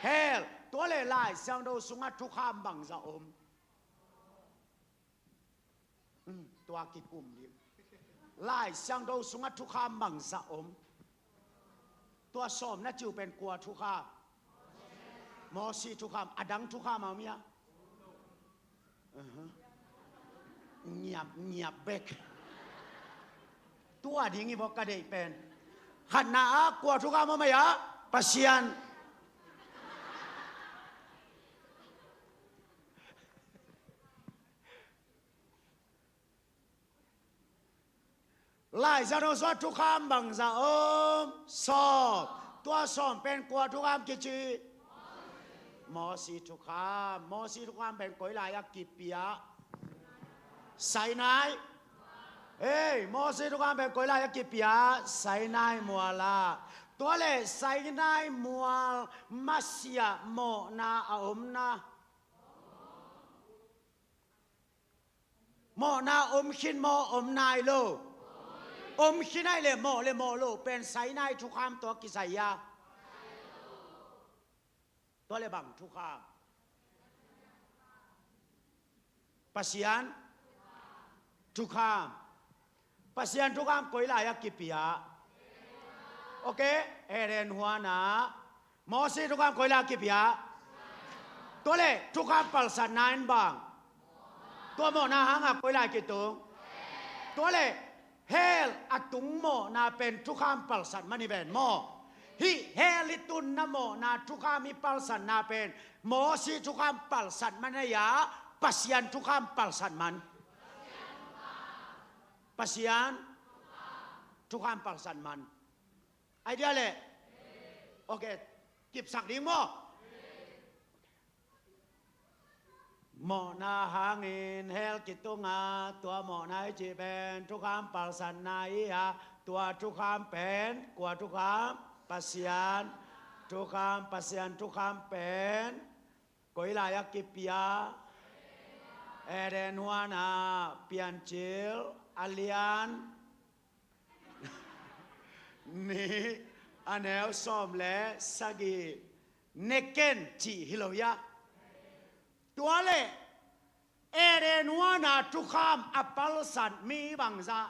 Hell. Tua leh Lai Siangtho sungah thukham bangzah om? Hmm, tua kikum ding. Lai Siangtho sungah thukham bangzah om? Tua sawm na ci uh pen kua thukham? Mosi thukham. A dang thukham a om hia? Aha. Ngiap, ngiap bek. Tua ding hi vawk ka deih pen. Khatna ah kua thukham om hia? Pasian. Laisiangtho sung ah thukham bangzah om? Sawm. Tua sawm pen kua thukham kici? Mosi thukham. Mosi thukham pen koi lai ah kipia? Sinai. Hei, Mosi thukham pen koi lai ah kipia? Sinai mual ah. Tua leh Sinai mual masiah mawhna a omna, mawhna om khin maw, om nai lo? Om khin ahih leh mawh leh mawh loh pen Sinai thukham tawh kisai hia? Tua leh bang thukham? Pasian thukham. Pasian thukham koi lai ah kipia? Ok, Eden huan ah. Mosi thukham koi lai ah kipia? Tua leh thukham palsatna in bang? Tua mawhna hang ah koi lai kitung? Tua leh hell a tung mawhna pen thukham palsat man hi ven maw? Hih hell i tunna mawhna thukham i palsatna pen Mosi thukham palsat man hia, Pasian thukham palsat man? Pasian thukham palsat man. Idea leh? Ok, kipsak ding maw? Mawhna hangin hell kitung a, tua mawhna i cih pen thukham palsatna hi a, tua thukham pen kua thukham? Pasian thukham. Pasian thukham pen koi lai ah kipia? Eden huan ah. Piancil a lian nih, a neu sawm leh sagih. Ne ken cih hi lo hia? Tua leh Eden huan ah thukham a palsat mi bangzah?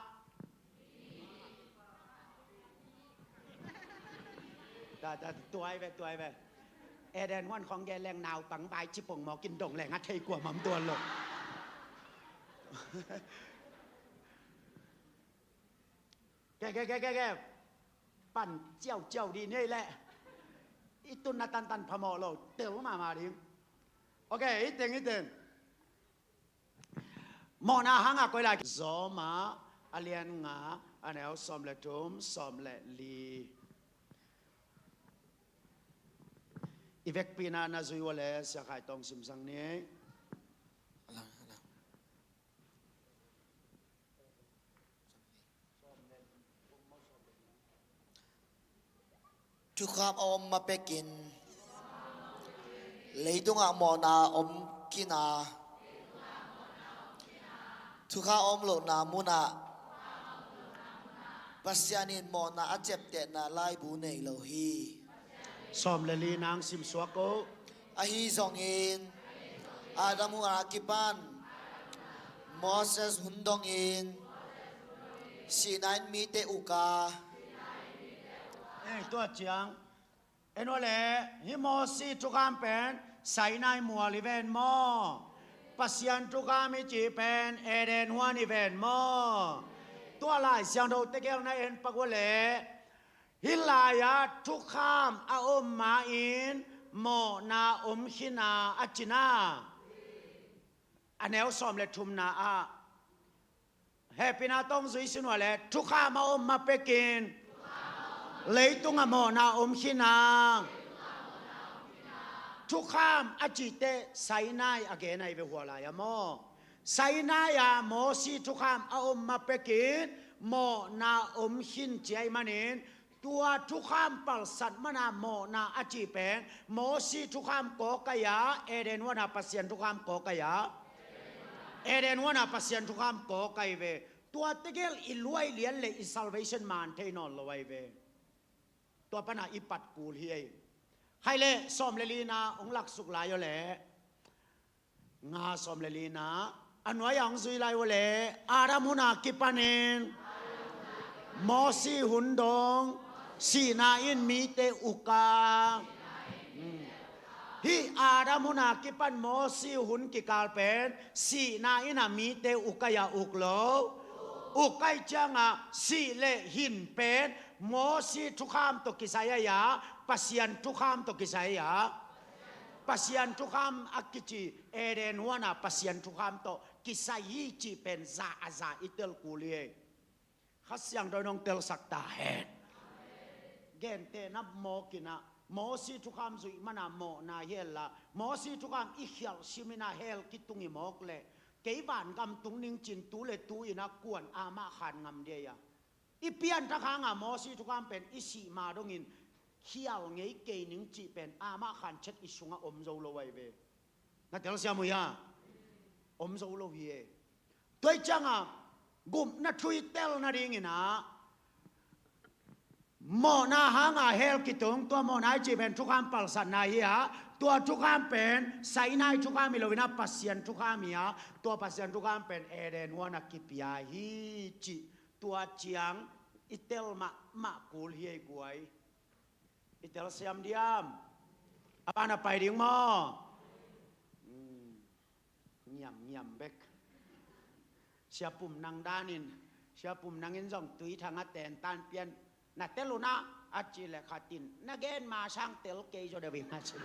Ta, ta, tuai ve, tuai ve. Eden huan khawng gen leng naupang vai cipong mawk in dong leng a thei kuamah om tuan lo. Ke, ke, ke, ke, ke. Pan ciauciau dih ni ei leh. I tunna tantan phamawh lo, tel mahmah ding. Ok, i teng, i teng. Mawhna hang ah koi lai? Rom ah, a lian nga, a neu sawm leh thum, sawm leh li. I vekpi-in na zui uh leh Sia Khai Tawng simsak ni. Thukham a om ma pekin leitungah mawhna om khin a, thukham a om lohna munah Pasian in mawhna a ciaptehna laibu nei lo hi. Sawm leh li nang simsuak o. Ahi zongin Adam hun a kipan Moses hun dongin Sinai in mite uk a. Ei, tua ciang en uh leh, hih Mosi thukham pen Sinai mual hi ven maw? Pasian thukham i cih pen Eden huan hi ven maw? Tua Lai Siangtho tegel na en pak uh leh, hih lai-ah thukham a om ma-in mawhna om khin a, a cihna. A neu sawm leh thumna ah, hehpihna tawh zui sin uh leh, thukham a om ma pekin leitungah mawhna om khin a. Thukham a cih teh Sinai a gen ahi ve, hua lai-ah maw? Sinai-ah Mosi thukham a om ma pekin mawhna om khin ci ahih manin, tua thukham palsat mana mawhna a cih pen Mosi thukham kawk ahi a, Eden huan a Pasian thukham kawk ahi a. Eden huan a Pasian thukham kawk ahi ve. Tua tegel i luai lian leh i salvation man thei nawn lo ahi ve. Tua pana i pat kul hi ei. Khai leh sawm leh lina hong laksuk lai uh leh, nga sawm leh lina, a nuai-ah hong zui lai uh leh, Adam hun a kipanin Mosi hun dong Sihna in mite uk a. Hih Adam hun a kipan Mosi hun kikal pen sihna in a mite uk a, a uk lo. Uk ahih ciangin sih le hin pen Mosi thukham tawh kisai a, Pasian thukham tawh kisai a. Pasian thukham a kici Eden huan a Pasian thukham tawh kisai hi cih pen za a za i tel kul hi. Kha Siangtho in hong telsak ta hen. Gentehna mawk in a, Mosi thukham zuih man a mawhna hi hel a, Mosi thukham i khialh sim in a hell kitung hi mawk leh, kei vangam tung ning cin tu le tu in a kua'n amah khan ngam dia a. I pianthak hang a Mosi thukham pen i sih ma dongin khial ngei kei ning cih pen amah khan chet i sung a om zo lo ahi ve. Na telsiam uh hia? Om zo lo hi e. Tua ahih ciangin gupna thu i telna ding in a, mawhna hang a hell kitung, tua mawhna i cih pen thukham palsatna hi a, tua thukham pen Sinai thukham hi lo in a, Pasian thukham hi a, tua Pasian thukham pen Eden huan a kipia hi cih tua ciang i tel mahmah kul hi ei guai. I telsiam diam? A ban a pai ding maw? Hmm. Ngiamngiam bek. Sia Pum Nang dan in, Sia Pum Nang in zong Tui Thang a ten tan pian, na tel un a, a cih leh khat in, na gen ma sang tel kei zaw deuh ing a ci.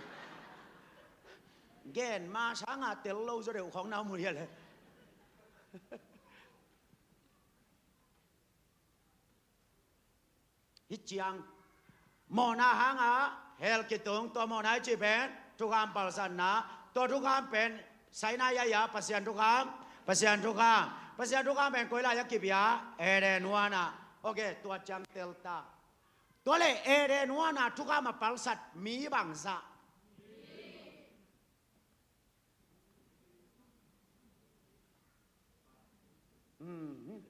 Gen ma sang a tel lo zaw deuh khawng na mu dia leh. Hih ciang mawhna hang a hell kitung, tua mawhna i cih pen thukham palsatna, tua thukham pen Sinai a, a Pasian thukham, Pasian thukham, Pasian thukham pen koi lai a kipia? Eden huan a. Ok, tua ciang tel ta. Tua leh Eden huan a thukham a palsat mi bangzah? Mhm.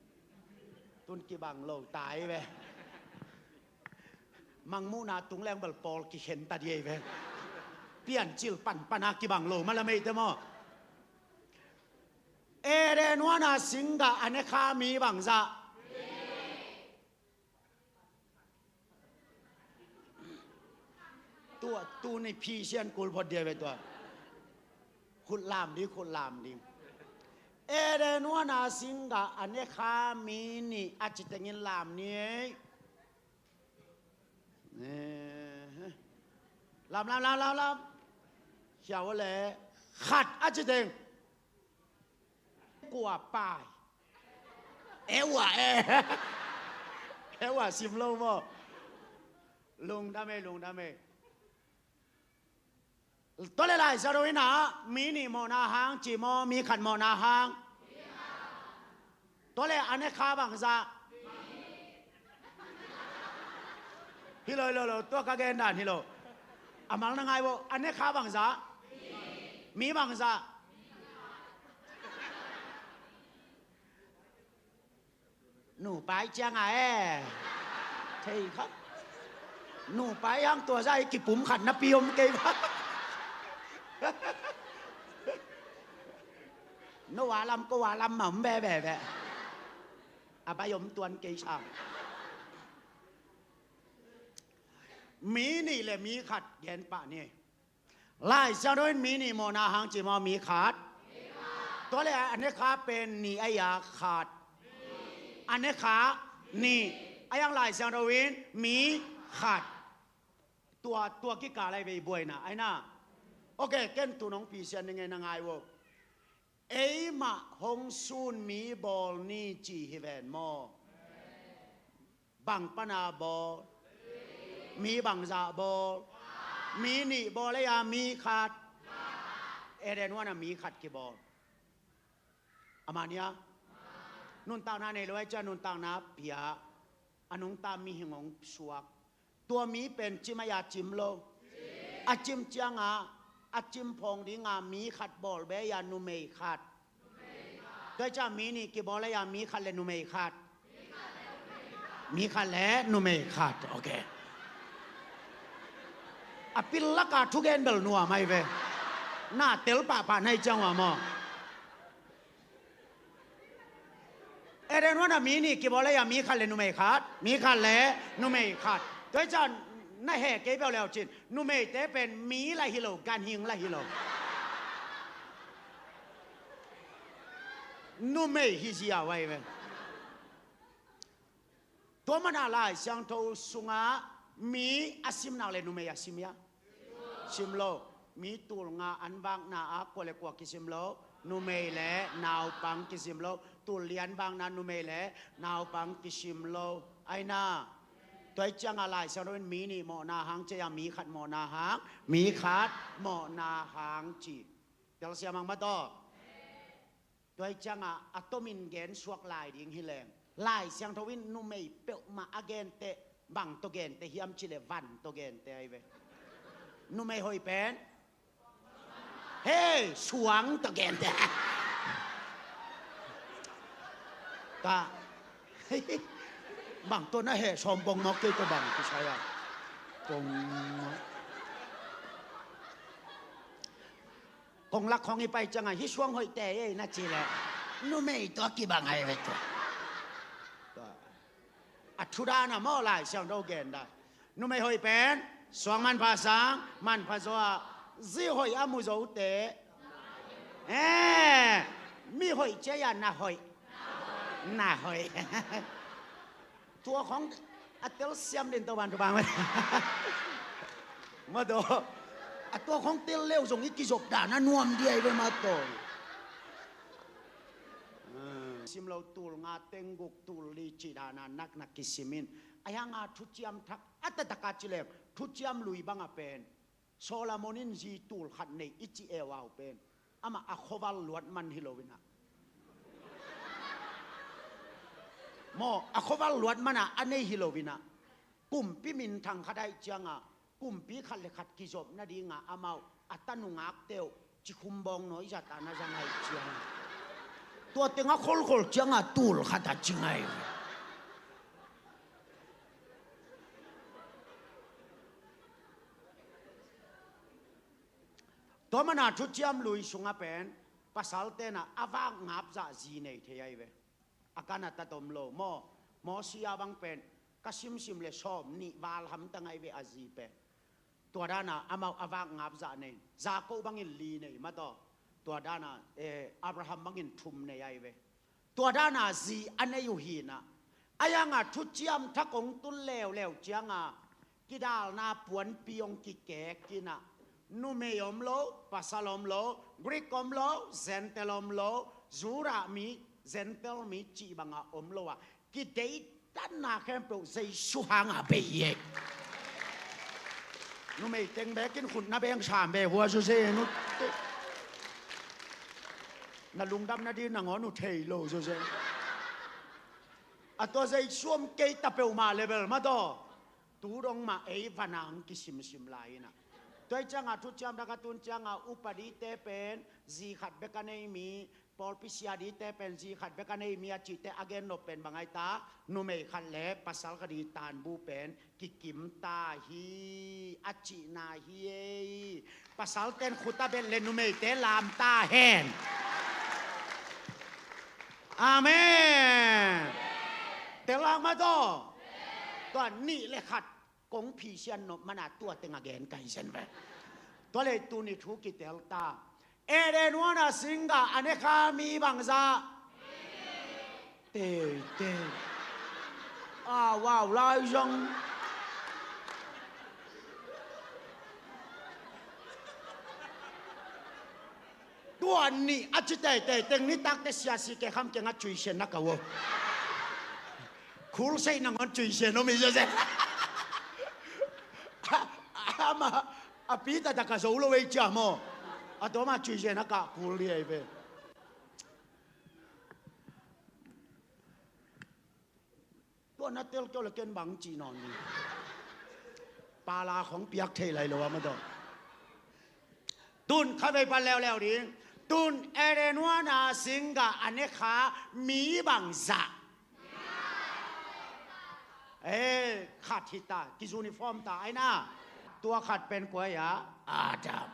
Tun kibang lo ta ei ve. Mangmuhna tung leng bel pawl kikhen ta di ei ve. Piancil panpan a kibang lo mah la mei te maw. Eden huan a singgah a ne kha mi bangzah? Tua, tuni phisian kul phot dia ve tua. Khut lam ding, khut lam ding. Eden huan a singgah a ne kha mi nih a ci tengin lam ni ei. Eh. Lam, lam, lam, lam, lam. Hiau le khat a ci teng. Kua pai. E ua e. E ua sim lo maw. Lungdam e, lungdam e. Tua leh Lai Siangtho in a, mi nih mawhna hang ci maw, mi khat mawhna hang? Tua leh a ne kha bangzah? Hi lo, hi lo, hi lo, tua ka gen dan hi lo. A mal na ngai vo, a ne kha bangzah? Mi bangzah? Nupai ciang a e. Thei kha. Nupai hang tua zah i kipum khat napi om kei va. No a lam ko a lam ma om veve ve. A bai om tuan kei sang. Mi nih le mi khat gen pah ni. Lai Siangtho in mi nih mawhna hang ci maw, mi khat? Tua leh a ne kha pen nih a, a khat. A ne kha nih. A yang Lai Siangtho in mi khat. Tua, tua kikal ahi ve i buaina, ahi na. Ok, ken tu nong pisian ning e, na ngai vo. Eimah hong sun mi bawl ni ci hi ven maw? Bang pana bawl? Mi bangzah bawl? Mi nih bawl ei a, mi khat? Eden huan a mi khat kibawl. A mania nuntakna nei lo ai cia nuntakna pia. A nungta mihing hong suak. Tua mi pen cim a, a cim lo? A cim cianga, a cim phawng dinga mi khat bawl bei a, numei khat. Tua cia mi nih kibawl a, mi khat le numei khat. Mi khat le numei khat. Ok. A pil laka thugen bel nuam ahi ve. Na tel pahpah na hi ciang ua maw? Eden huan a mi nih kibawl a, mi khat le numei khat. Mi khat le numei khat. Tua hi ciang na heh kei beuh leu cin, numeite pen mi lah hi lo, ganhing lah hi lo. Numei hi ziau ahi ve. Tua mana Lai Siangtho sungah mi a simna le numei a sim hia? Sim lo. Mi tul nga an vakna ah kua le kua kisim lo? Numei le naupang kisim lo. Tul li an vakna numei le naupang kisim lo. Aina. Tua hi ciangah Lai Siangtho in mi nih mawhna hang ci a, mi khat mawhna hang, mi khat mawhna hang ci. Telsiam hang maw taw? Tua hi ciangah a tomin gen suak lai ding hi leng, Lai Siangtho in numei peuhmah a genteh bang tawh genteh hiam cih leh van tawh genteh ahi ve. Numei hoih pen hei suang tawh genteh. Ka bang tawh na heh sawm pong mawk kei tawh bang kisai a pong mawk. Kong lak khong i pai ciangah hih suang hoih te ei na ci leh numei tawh kibang ahi ve tua. A thu dan a maw Lai Siangtho gen dan. Numei hoih pen suang manpha sang, manpha zaw a, zi hoih a mu zote. Eh, mi hoih cia a na hoih. Na hoih. Tua khong a telsiam din tawh van tua bang maw taw. A tua khong tel leu zong i kizop dan a nuam ding ahi ve maw taw. Sim lo, tul nga teng guk tul li cih dan a naknak kisim in. Ahi hanga thuciam thak a taktak a ci leng thuciam lui bang a pen Solomon in zi tul khat nei i ci e uh pen amah a khuaval luat man hi lo in ah. Maw, a khuaval luat man a a nei hi lo in ah. Kumpi minthang khat ahih ciangah kumpi khat le khat kizop nadingah amau a ta nungakte uh cikhum bawng nawi zat a na zang ahih ciangah tua tengah kholkhol ciangah tul khat a ci ngai. Tua mana thuciam lui sungah pen pasal tenah a vak ngap zah zi nei thei ahi ve. A kan a tat om lo maw? Mosi a bang pen ka simsim le sawm nih val hamtang ahi ve a zi pen. Tua dana amau a vak ngap zah nei. Jakob bangin li nei maw taw. Tua dana eh, Abraham bangin thum nei ahi ve. Tua dana zi a nei uh hi in ah. Ahi hanga thuciam thak hong tun leuleu cianga kidalna puanpi hong kikek in ah. Numei om lo, pasal om lo, Greek om lo, Gentile om lo, Judah mi, Gentile mi cih banga om lo a kideitanna khempeuh Jesu hanga bei hi. Numei teng bekin khut na beng sam be hua zuzenu. Na lungdam nading nangawn uh thei lo zose. A tua Jesu om kei ta peuhmah level maw taw. Tu dong mah ei vanang kisimsim lai in ah. Tua hi ciangah thuciam thak a tun ciangah upadite pen zi khat bek a nei mi, pawlpi sia dite pen zi khat bek a nei mi a cihte a gen nop pen bang ahi ta? Numei khat le pasal khat i tanbu pen kikim ta hi a cihna hi ei. Pasal ten khut a bet le numeite lam ta hen. Amen. Tel hang maw taw. Tua nih le khat kong phisian nop mana tua teng a gen kai zen ve. Tua le tuni thu kitel ta. Eden huana singgah a ne kha mi bangzah? Teitei. Au au lai zong. Tua nih a ci teitei teng nitakte siasi ke kham keng a cuisen na ka uh. Khul seih nangawn cuisen om i zose. Ama a pi taktak a zo lo ei cia maw? A tua ma cuisen a kah kul hi ei ve. Tua na tel keu le ken bang cih nawn ni. Pala khong piak thei lai lo a ma dong. Tun kha vei pan leuleu ding. Tun Eden huana singgah a ne kha mi bangzah? Eh, khat hi ta, ki uniform ta aina. Tua khat pen kua hi a? Adam.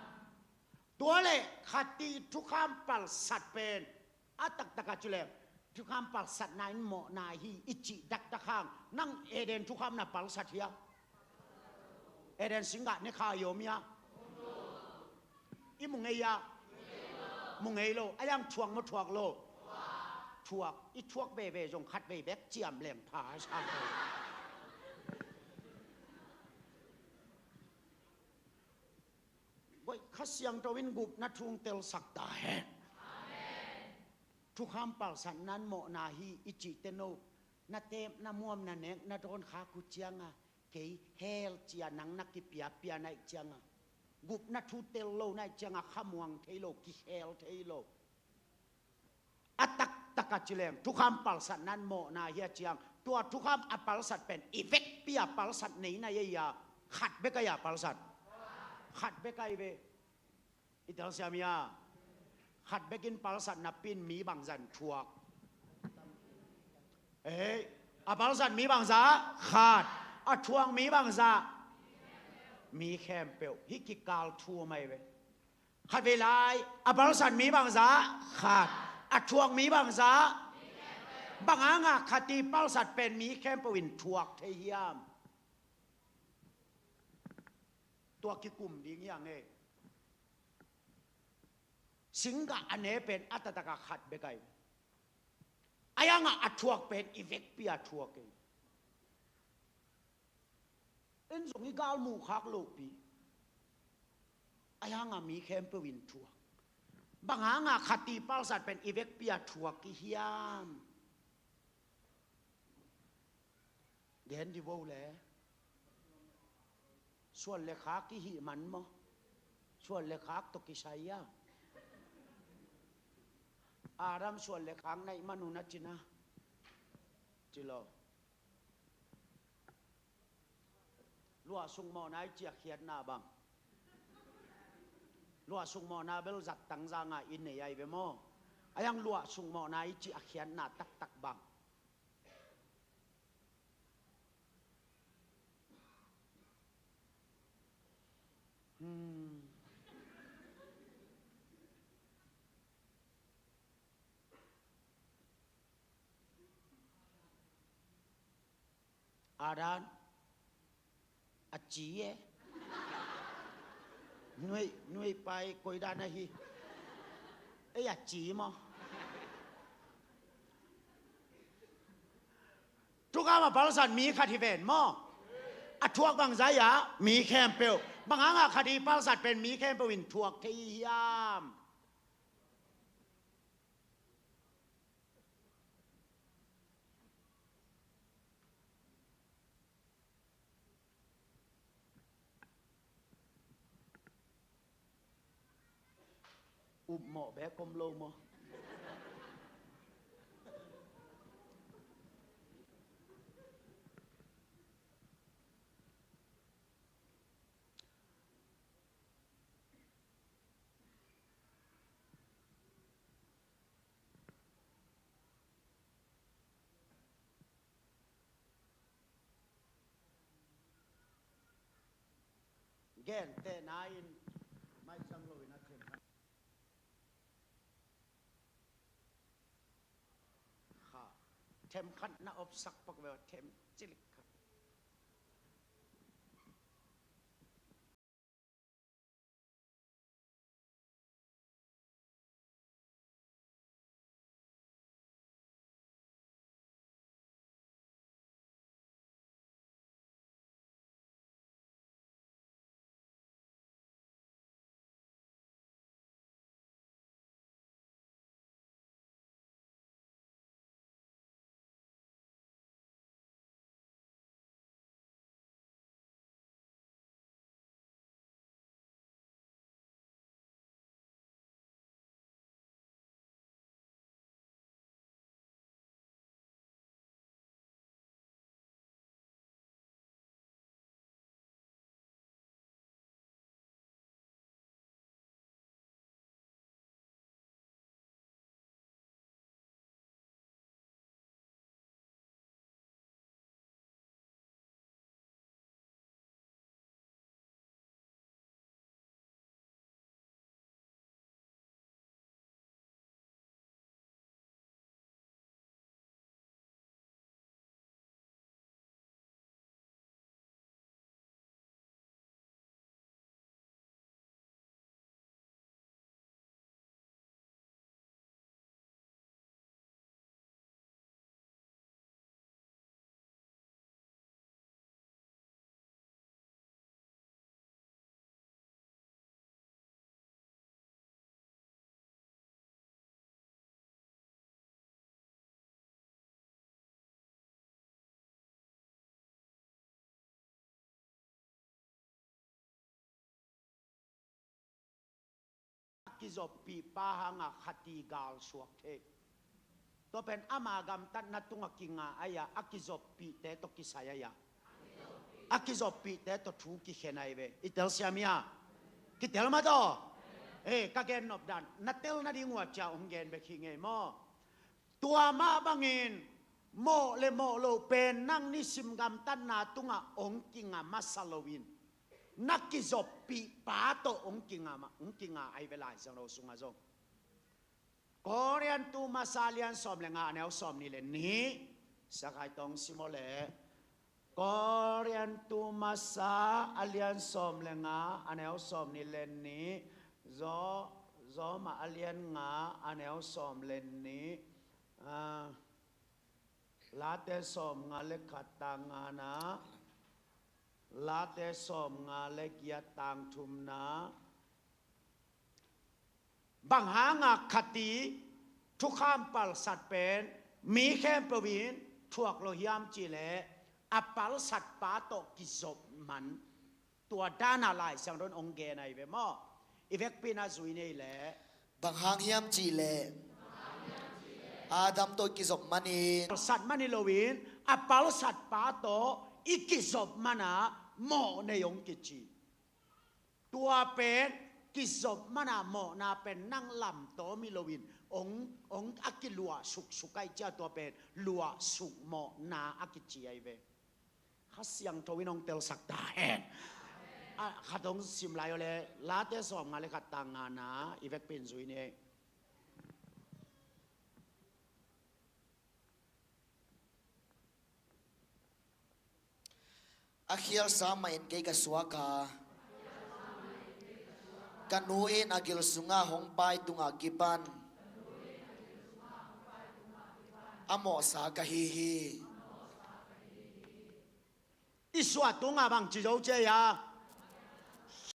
Tua le khat i thukham palsat pen a taktak a ci le thukham palsatna in mawhna hi i cih dakdak hang, nang Eden thukham na palsat hi a? Eden singgah ne kha i om hia? I mu ngei hia? Mu ngei lo. A yang thuak maw thuak lo? Thuak. I thuak veve zong khat vei bek ciam leng pha sa. Kha Siangtho in gupna thu hong telsak ta hen. Thukham palsatna in mawhna hi i cihte no, na teep, na muam, na nek, na dawn khak uh cianga kei hell cia nang na kipiapia na hih cianga, gupna thu tel lo na hih cianga khamuang thei lo, kihel thei lo. A taktak a ci leng thukham palsatna in mawhna hi a ciang, tua thukham a palsat pen i vekpi a palsat nei na hi a, khat bek a hi a palsat. Khat bek a hi ve. I telsiam hia? Khat bekin palsat napi in mi bangzah in thuak? Ei, a palsat mi bangzah? Khat. A thuak mi bangzah? Mi khempeuh. Hih kikal thu om ahi ve. Khat vei lai, a palsat mi bangzah? Khat. A thuak mi bangzah? Bang hanga khat i palsat pen mi khempeuh in thuak thei hiam? Tua kikum ding hi hang e. Singgah a ne pen a taktak a khat bek ahi. A yang a a thuak pen i vekpi a thuak e. En zong i gal muh khak lopi. A yang a mi khempeuh in thuak. Bang hanga khat i palsat pen i vekpi a thuak i hiam? Gen di vo le. Suan le khak i hih man maw? Suan le khak tawh kisai a. Adam suan le khak na hih man uh na cina. Ci lo. Luah sung mawhna i cih a khiatna bang? Luah sung mawhna bel zattang zanga i nei ahi ve maw? A yang luah sung mawhna i cih a khiatna taktak bang? Hmm. Adan a ci e. Nuih, nuih pai koi dan ahi. Ei a ci maw? Thukham a palsat mi khat hi ven maw? A thuak bangzah a mi khempeuh. Bang hanga khat i palsat pen mi khempeuh in thuak thei hiam? Upmawh bek om lo maw? Gentehna in maizang loin a themkhat kha, themkhat na opsak pak ve, them cilik kha. kizoppih pa hanga khat i gal suak thei. Tua pen ama gamtatna tungah kinga ai-a, a kizoppihte tawh kisai ai-a, a kizoppihte tawh thu kikhen ai ve. I telsiam hia? Kitel mah tawh. Eh, ka gen nop dan na tel nading uh a cia hong gen bek hi ngei maw? Tua mah bangin mawh le mawh loh pen nang nisim gamtatna tungah hong kinga masa loin, na kizoppih pa tawh hong kinga ma, hong kinga ai ve, Lai Siangtho sungah zong. Korin tu masa a lian sawm le nga, a neu sawm nih le nih. Sia Khai Tong sim aw leh. Korin tu masa a lian sawm le nga, a neu sawm nih le nih. Zo, Roma a lian nga, a neu sawm le nih. Ah, Late sawm nga le khat tang ngana, Late sawm nga le giat tang thumna. Bang hanga khat i thukham palsat pen mi khempeuh in thuak lo hiam cih leh, a palsat pa tawh kizop man. Tua dana Lai Siangtho in hong gen ai ve maw? I vekpi-in a zui nei leh. Bang hang hiam cih leh Adam tawh i kizop manin. Palsat man hi loin, a palsat pa tawh i kizop mana mawh nei hong kici. Tua pen kizop mana mawhna pen nang lamtawm hi loin, hong, hong a kiluah suksuk ai cia, tua pen luah suk mawhna a kici ai ve. Kha Siangtho in hong telsak ta hen. A, khat hong sim lai aw leh, Late sawm nga le khat tang ngana, i vekpi-in zui ni. A khialsa mah in kei ka suak a, ka nu in a gil sunga hong pai tungah kipan a mawhsa ka hi hi. I suah tungah bang ci zo cia?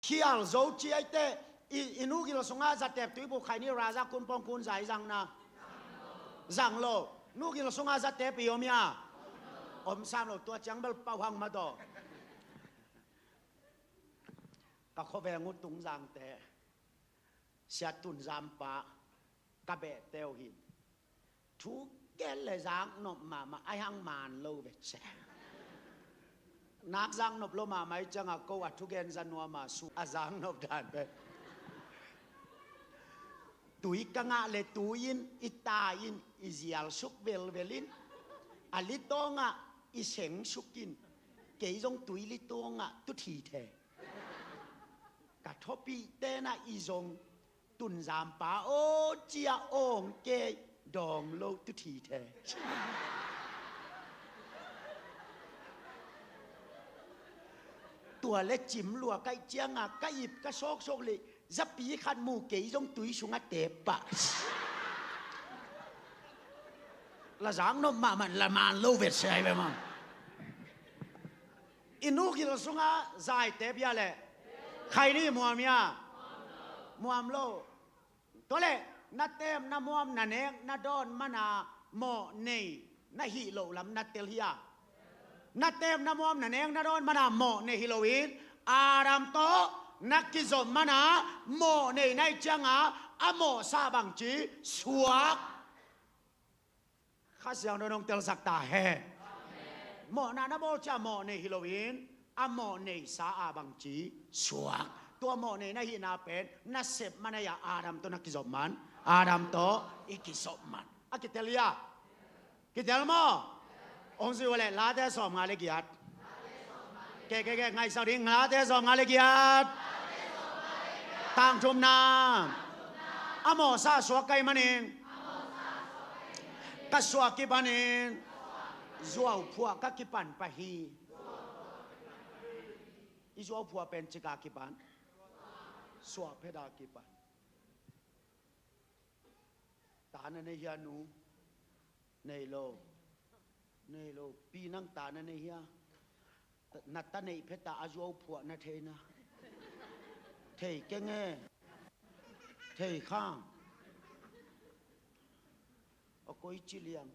Khial zo cia i teh, i, i nu gil sunga zatep tuibu khaini raza kun pong kun zai zangna. Zang lo. Nu gil sunga zatep i om hia? Om sam lo, tua ciang bel pau hang mah tawh. Ka khuaveng uh Tungzangte, Sia Tun Zam pa, ka behte uh hin. Thu gen le zaknop mahmah, a hang man lo ve se. Nak zaknop lo mahmah i cianga ko a thugen za nuama su a zaknop dan pen. Tui ka ngah le tui in, i ta in, i zial suk velvel in, a litawngah i seng suk in, kei zong tui litawngah tu thi the. Ka thuapihte na i zong Tun Zam pa aw cia awng kei dawng lo tu thi the. Tua le cim lua kaih cianga ka ip ka sawksawk le zapi khat mu kei zong tui sungah tep pah. La zaknop mahmah la man lo vet se ai ve mah. I nu gil sunga zaite bia le khaini muam hia? Muam lo. Tua le na tep na muam na nek na dawn mana mawh nei na hih loh lam na tel hia? Na tep na muam na nek na dawn mana mawh nei hi loin Adam tawh na kizop mana mawh nei na hih cianga a mawhsa bangci suak. Kha Siangtho in hong telsak ta hen. Mawhna na bawl cia mawh nei hi loin a mawh neisa a bangci suak. Tua mawh nei na hihna pen na sep mana ia Adam tawh na kizop man, Adam tawh i kizop man. A kitel ia? Kitel maw? Hong zui uh leh Late sawm nga le giat. Ke, ke, ke, ngaihsak ding, Late sawm nga le giat. Tang thumna. A mawhsa suak ka hih manin ka suah kipanin zuauphuah ka kipan pah hi. I zuauphuah pen cika kipan? Suahphet a kipan. Ta na nei hia nu? Nei lo. Nei lo. Pi, nang ta na nei hia? Na ta neih phet a a zuauphuah na thei na. Thei keng e. Thei khang. A koi ci liang.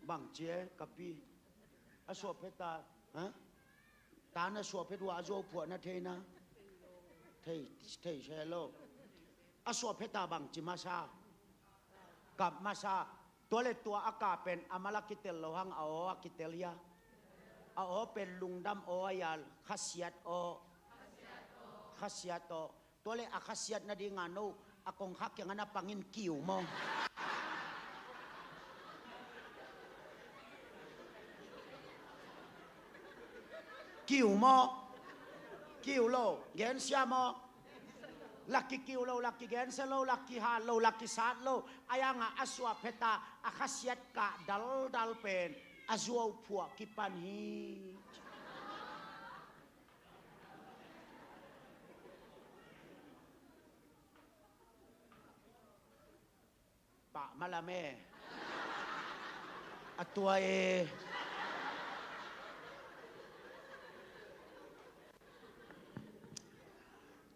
Bang ci e ka pi? A suahphet a, ha? Ta na suahphet uh a a zuauphuah na thei na. thei, thei se lo. A suah pheta bangci masa, kap masa. Tua le tua a kap pen a mal a kitel lo hang, a aw a kitel hia. A aw pen lungdam aw a hia, khasiat aw. Khasiat aw. Tua le a khasiat nadinga no a kongkhak kiangah na pangin kiu maw? Kiu maw? Kiu lo. Gensia maw? Laki kiu lo, laki gensia lo, laki hat lo, laki sat lo. A yangah a suah pheta a khasiat kah daldal pen a zuau phuah kipan hi. Pah malam e. A tua e.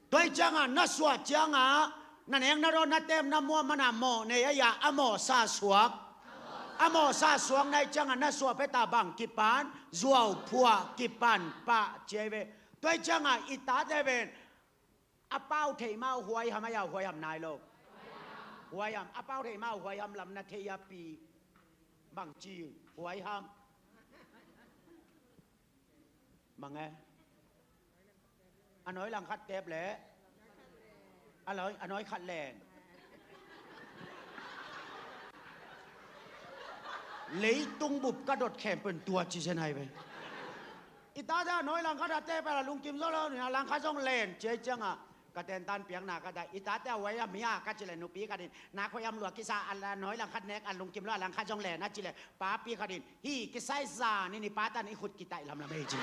Tua ih ciangah na suah ciangah na nek na dawn na tem na muah mana mawh nei a, a mawh sa suak. A mawh sa suak na ih ciangah na suah pheta bang kipan, zuau phuah kipan pah ci ahi ve. Tua ih ciangah i tate ven a pau thei mah huai ham a, huai ham nai lo? Huai ham. A pau thei mah huai ham lam na thei a pi. Bangci huai ham? Bang e? A nawi langkhat tep le a nawi, a nawi khat len. Leitung bup ka dot khempeuh in tua ci zen ahi ve. I tate a nawi langkhat a tep a lungkim zaw lo, a langkhat zong len ci ahi ciangah ka tentan piakna ka ta, i tate a huai ham hia ka ci le nupi khat in, nak huai ham lua kisa, a nawi langkhat nek a lungkim lo, a langkhat zong len a ci le papi khat in, hi kisai zan in i patan i khut kitaih lamlam ei ci.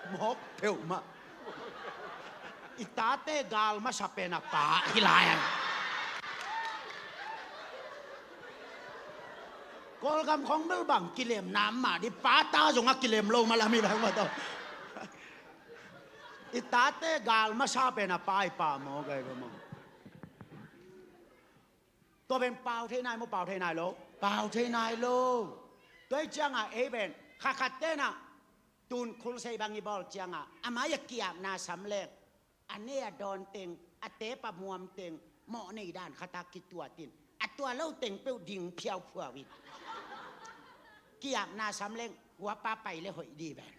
Mawk peuhmah. I tate gal masa pen a pa hi lai a. Kawlgam khong bel bang kilem nam mah di, pata zong a kilem lo mah lam hi bang mah tawh. I tate gal masa pen a pa hi pa maw, gai ba maw? Tua pen pau thei nai maw, pau thei nai lo? Pau thei nai lo. Tua ih ciangah ei pen kha khat tenah tun khulsei bang i bawl ciangah a mai a kiapna sam leng, a ne a dawn teng, a tep a muam teng, mawh nei dan khat a kituat in, a tua lo teng peuh ding phiauphiau in. Kiapna sam leng, huapa pai le hoih di ven.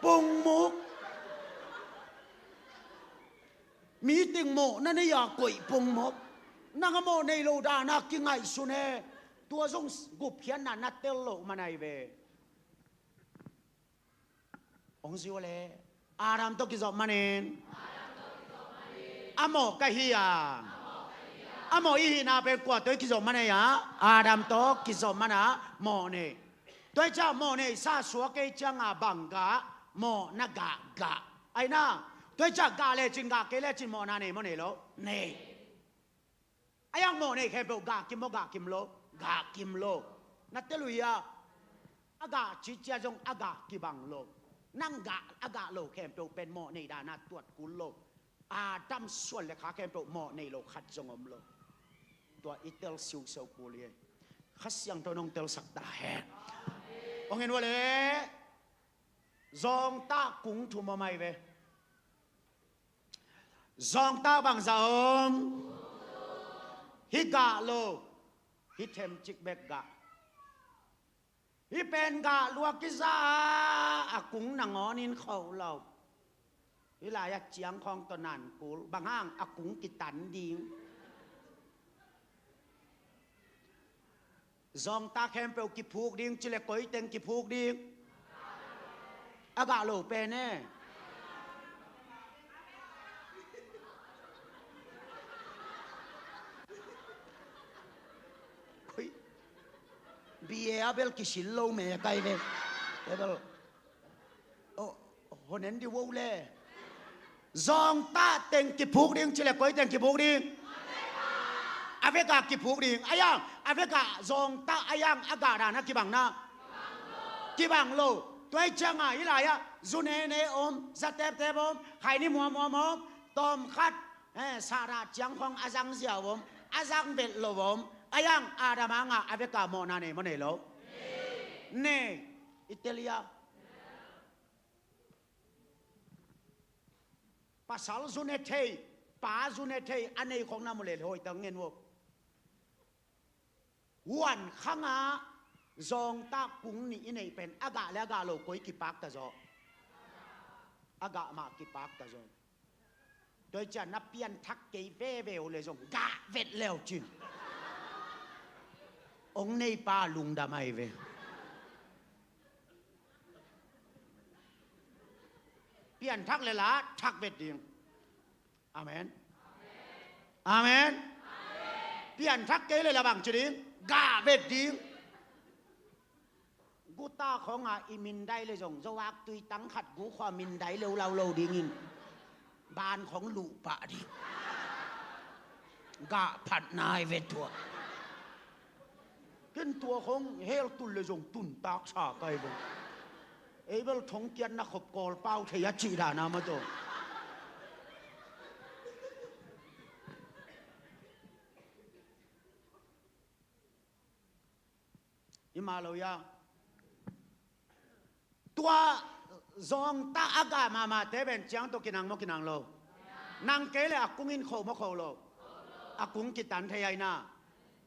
Pungmuk. Meeting mawh na nei a koih pungmuk. Nang a mawh nei lo dan a kingaihsun e. Tua zong gupkhiatna na tel loh man ahi ve. Hong zui uh le, Adam tawh kizop manin a mawh ka hi a. A mawh i hihna pen kua tawh i kizop man ei a? Adam tawh kizop man a mawh nei. Tua ih ciah mawh nei sa suak ei cianga bang gah? Mawhna gah gah. Aina, tua ih ciah gah lecin gah kei lecin mawhna nei maw nei lo? Nei. A iang mawh nei khempeuh gah kim maw gah kim lo? Gah kim lo. Na tel uh hia? A gah citcia zong a gah kibang lo. Nang gah a gah lo khempeuh pen mawh nei dana tuat kul lo. Adam suan le kha khempeuh mawh nei lo khat zong om lo. Tua i tel siuseu kul hi. Kha Siangtho in hong telsak ta hen. Hong en uh le. Zawngtah kung thum om ahi ve. Zawngtah bangzah om? Hih gah lo, hih themcik bek gah. Hih pen gah lua kiza a, a kung nangawn in khoh lo. Hih lai-ah ciangkhawng tawh nankul, bang hang a kung kitan ding. Zawngtah khempeuh kiphuk ding, ci le koi teng kiphuk ding? A gah lo pen e. Koi, B A a bel kisil lo me kai ve. Bel. Oh, honen di wo le. Zawngtah teng kiphuk ding, ci le koi teng kiphuk ding? A vekah kiphuk ding. A iang, a vekah zawngtah a iang a gah dana kibang na? Kibang lo. Tua ih cianga hih lai-ah zu nene om, za teptep om, khaini muammuam om, tawmkhat, eh, sarah ciangkhawng a zang ziau om, a zang vet lo om, A yang Adam a ngah a veka mawhna nei maw nei lo? Nei. I tel hia? Pasal zu ne thei, pa zu ne thei a nei khawng na mu leh hoih tak ngen uh. Huan khangah zawngtak kung nih i neih pen a gah le a gah lo koi kipak ta zaw? A gah mah kipak ta zaw. Tua hi ciah na pianthak kei veve uh le zong gah vet leu cin. Ong neipa lungdam ahi ve. Pianthak le la thak vet ding. Amen. Amen. Pianthak kei le la bang ci ding, gah vet ding. Guta khawngah i mindai le zong zawak tui tang khat gu khua mindai leu lau lo dingin ban khawng luh pah ding. Gah phat nai ve tuah. Ken tua khawng hel tul le zong tuntak sa kai ve. Ei bel thongkiat na khop kawl pau thei a cih dana mah tawh. I mah lo ia. Tua zawngtak a gah mahmahte pen ciang tawh kinang maw kinang lo? Nang kei le a kung in kho maw kho lo? A kung kitan thei ahi na.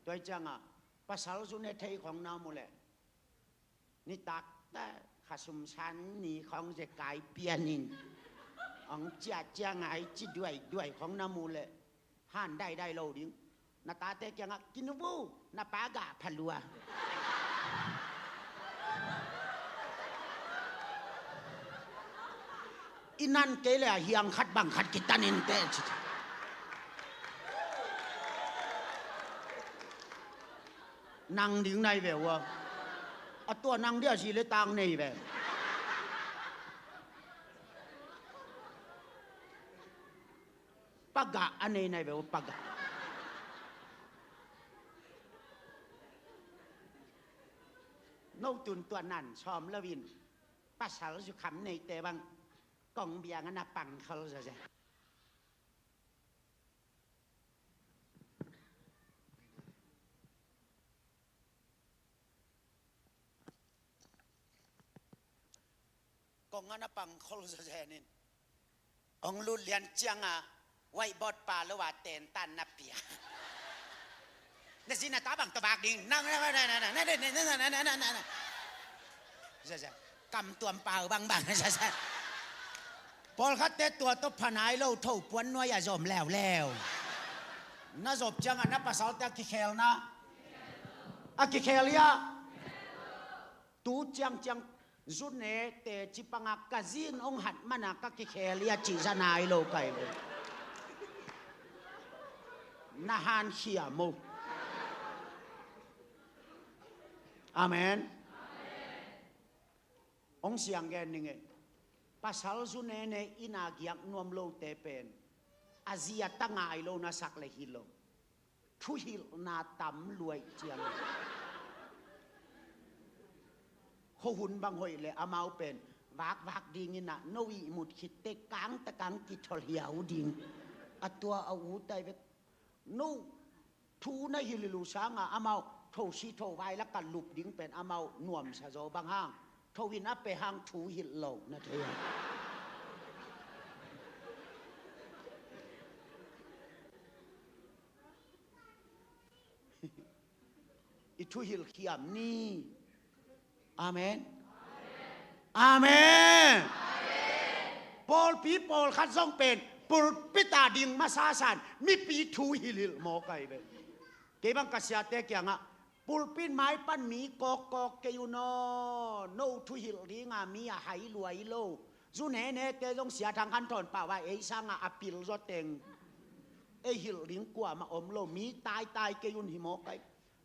Tua hi ciangah pasal zu ne thei khawng na mu leh nitak ta kha sum san ni khawng zekai pianin ong ciah ciangah i ci duaiduai khawng na mu leh han daidai lo ding. Na tate kiangah, "Kinubu, na pa gah pha lua." I nan kei le a hiang khat bang khat kitan in teh ci. Nang ding nai ve ua. A tua nang dia zi le tang nei ve. Pagah a nei nai ve ua pagah. No tun tua nan sawm lo in pasal zukham neite bang kong biang a na pang khol zaza. Kong a na pang khol zazen in ong lut lian ciangah whiteboard pa lo a tentan na pia. Na zi na ta bang tawh vak ding. Nang, nang, nang. Zaza. Kam tuam pau bangbang. Zaza. Pawlkhatte tua tawh pha nai lo tho puan nuai a zom leuleu. Na zop ciangah na pasalte a kikhel na. A kikhel ia. Tu ciangciang zune teci panga ka zin ong hat mana ka kikhel ia cih za nai lo kai ve. Na han khia mo. Amen. Ong siang gen ning e. Pasal zune ne ina giak nuam lote pen a zia ta ngai lo na sak le hi lo. Thuhilhna tam luai ciang. Khuahun bang hoih le amau pen vakvak dingin ah no ihmut khitte kangtakang kitholhiau ding. A tua a utai ve. No thu na hilh uh sangah amau thosi thovai laka lup ding pen amau nuamsa zaw bang hang. Tho in a pe hang thu hilh lo na thei a. I thu hilh khiam ni. Amen. Amen. Pawlpi pawlkhat zong pen pulpit a ding masa san mipi thu hilhilh mawk ahi ve. Kei bang ka siate kiangah pulpit mai pan mi kawkkawk kei un aw, no thu hilh dinga mi a hai luai lo. Zu nenete zong Sia Thang Khan Thawn pau a ei sangah a pil zaw teng ei hilh ding kuamah om lo, mi taitai kei un hi mawk ahi.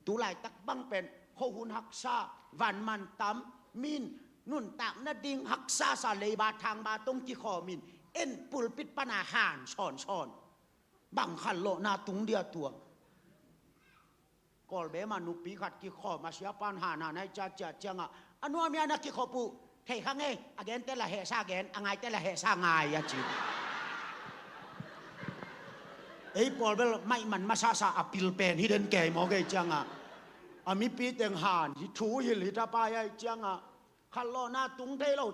Tu laitak bang pen khuahun haksa, van man tam, min nuntak nading haksa sa leiba thangba tong kikhawmin en pulpit pana han sawnsawn. Bang khat lawhna tung dia tua. Kawlbe mah nupi khat kikhawm a siapan han han ahi ciacia ciangah a nuamia na kikhop uh thei kha ngei, a gente la hehsa gen, a ngaite la hehsa ngai a ci. Ei pawl bel maih man masasa a pil pen hi den kei maw, kei ciangah. A mipi teng han hi thu hil hi ta pai ai ciangah. Khatlawhna tung thei lo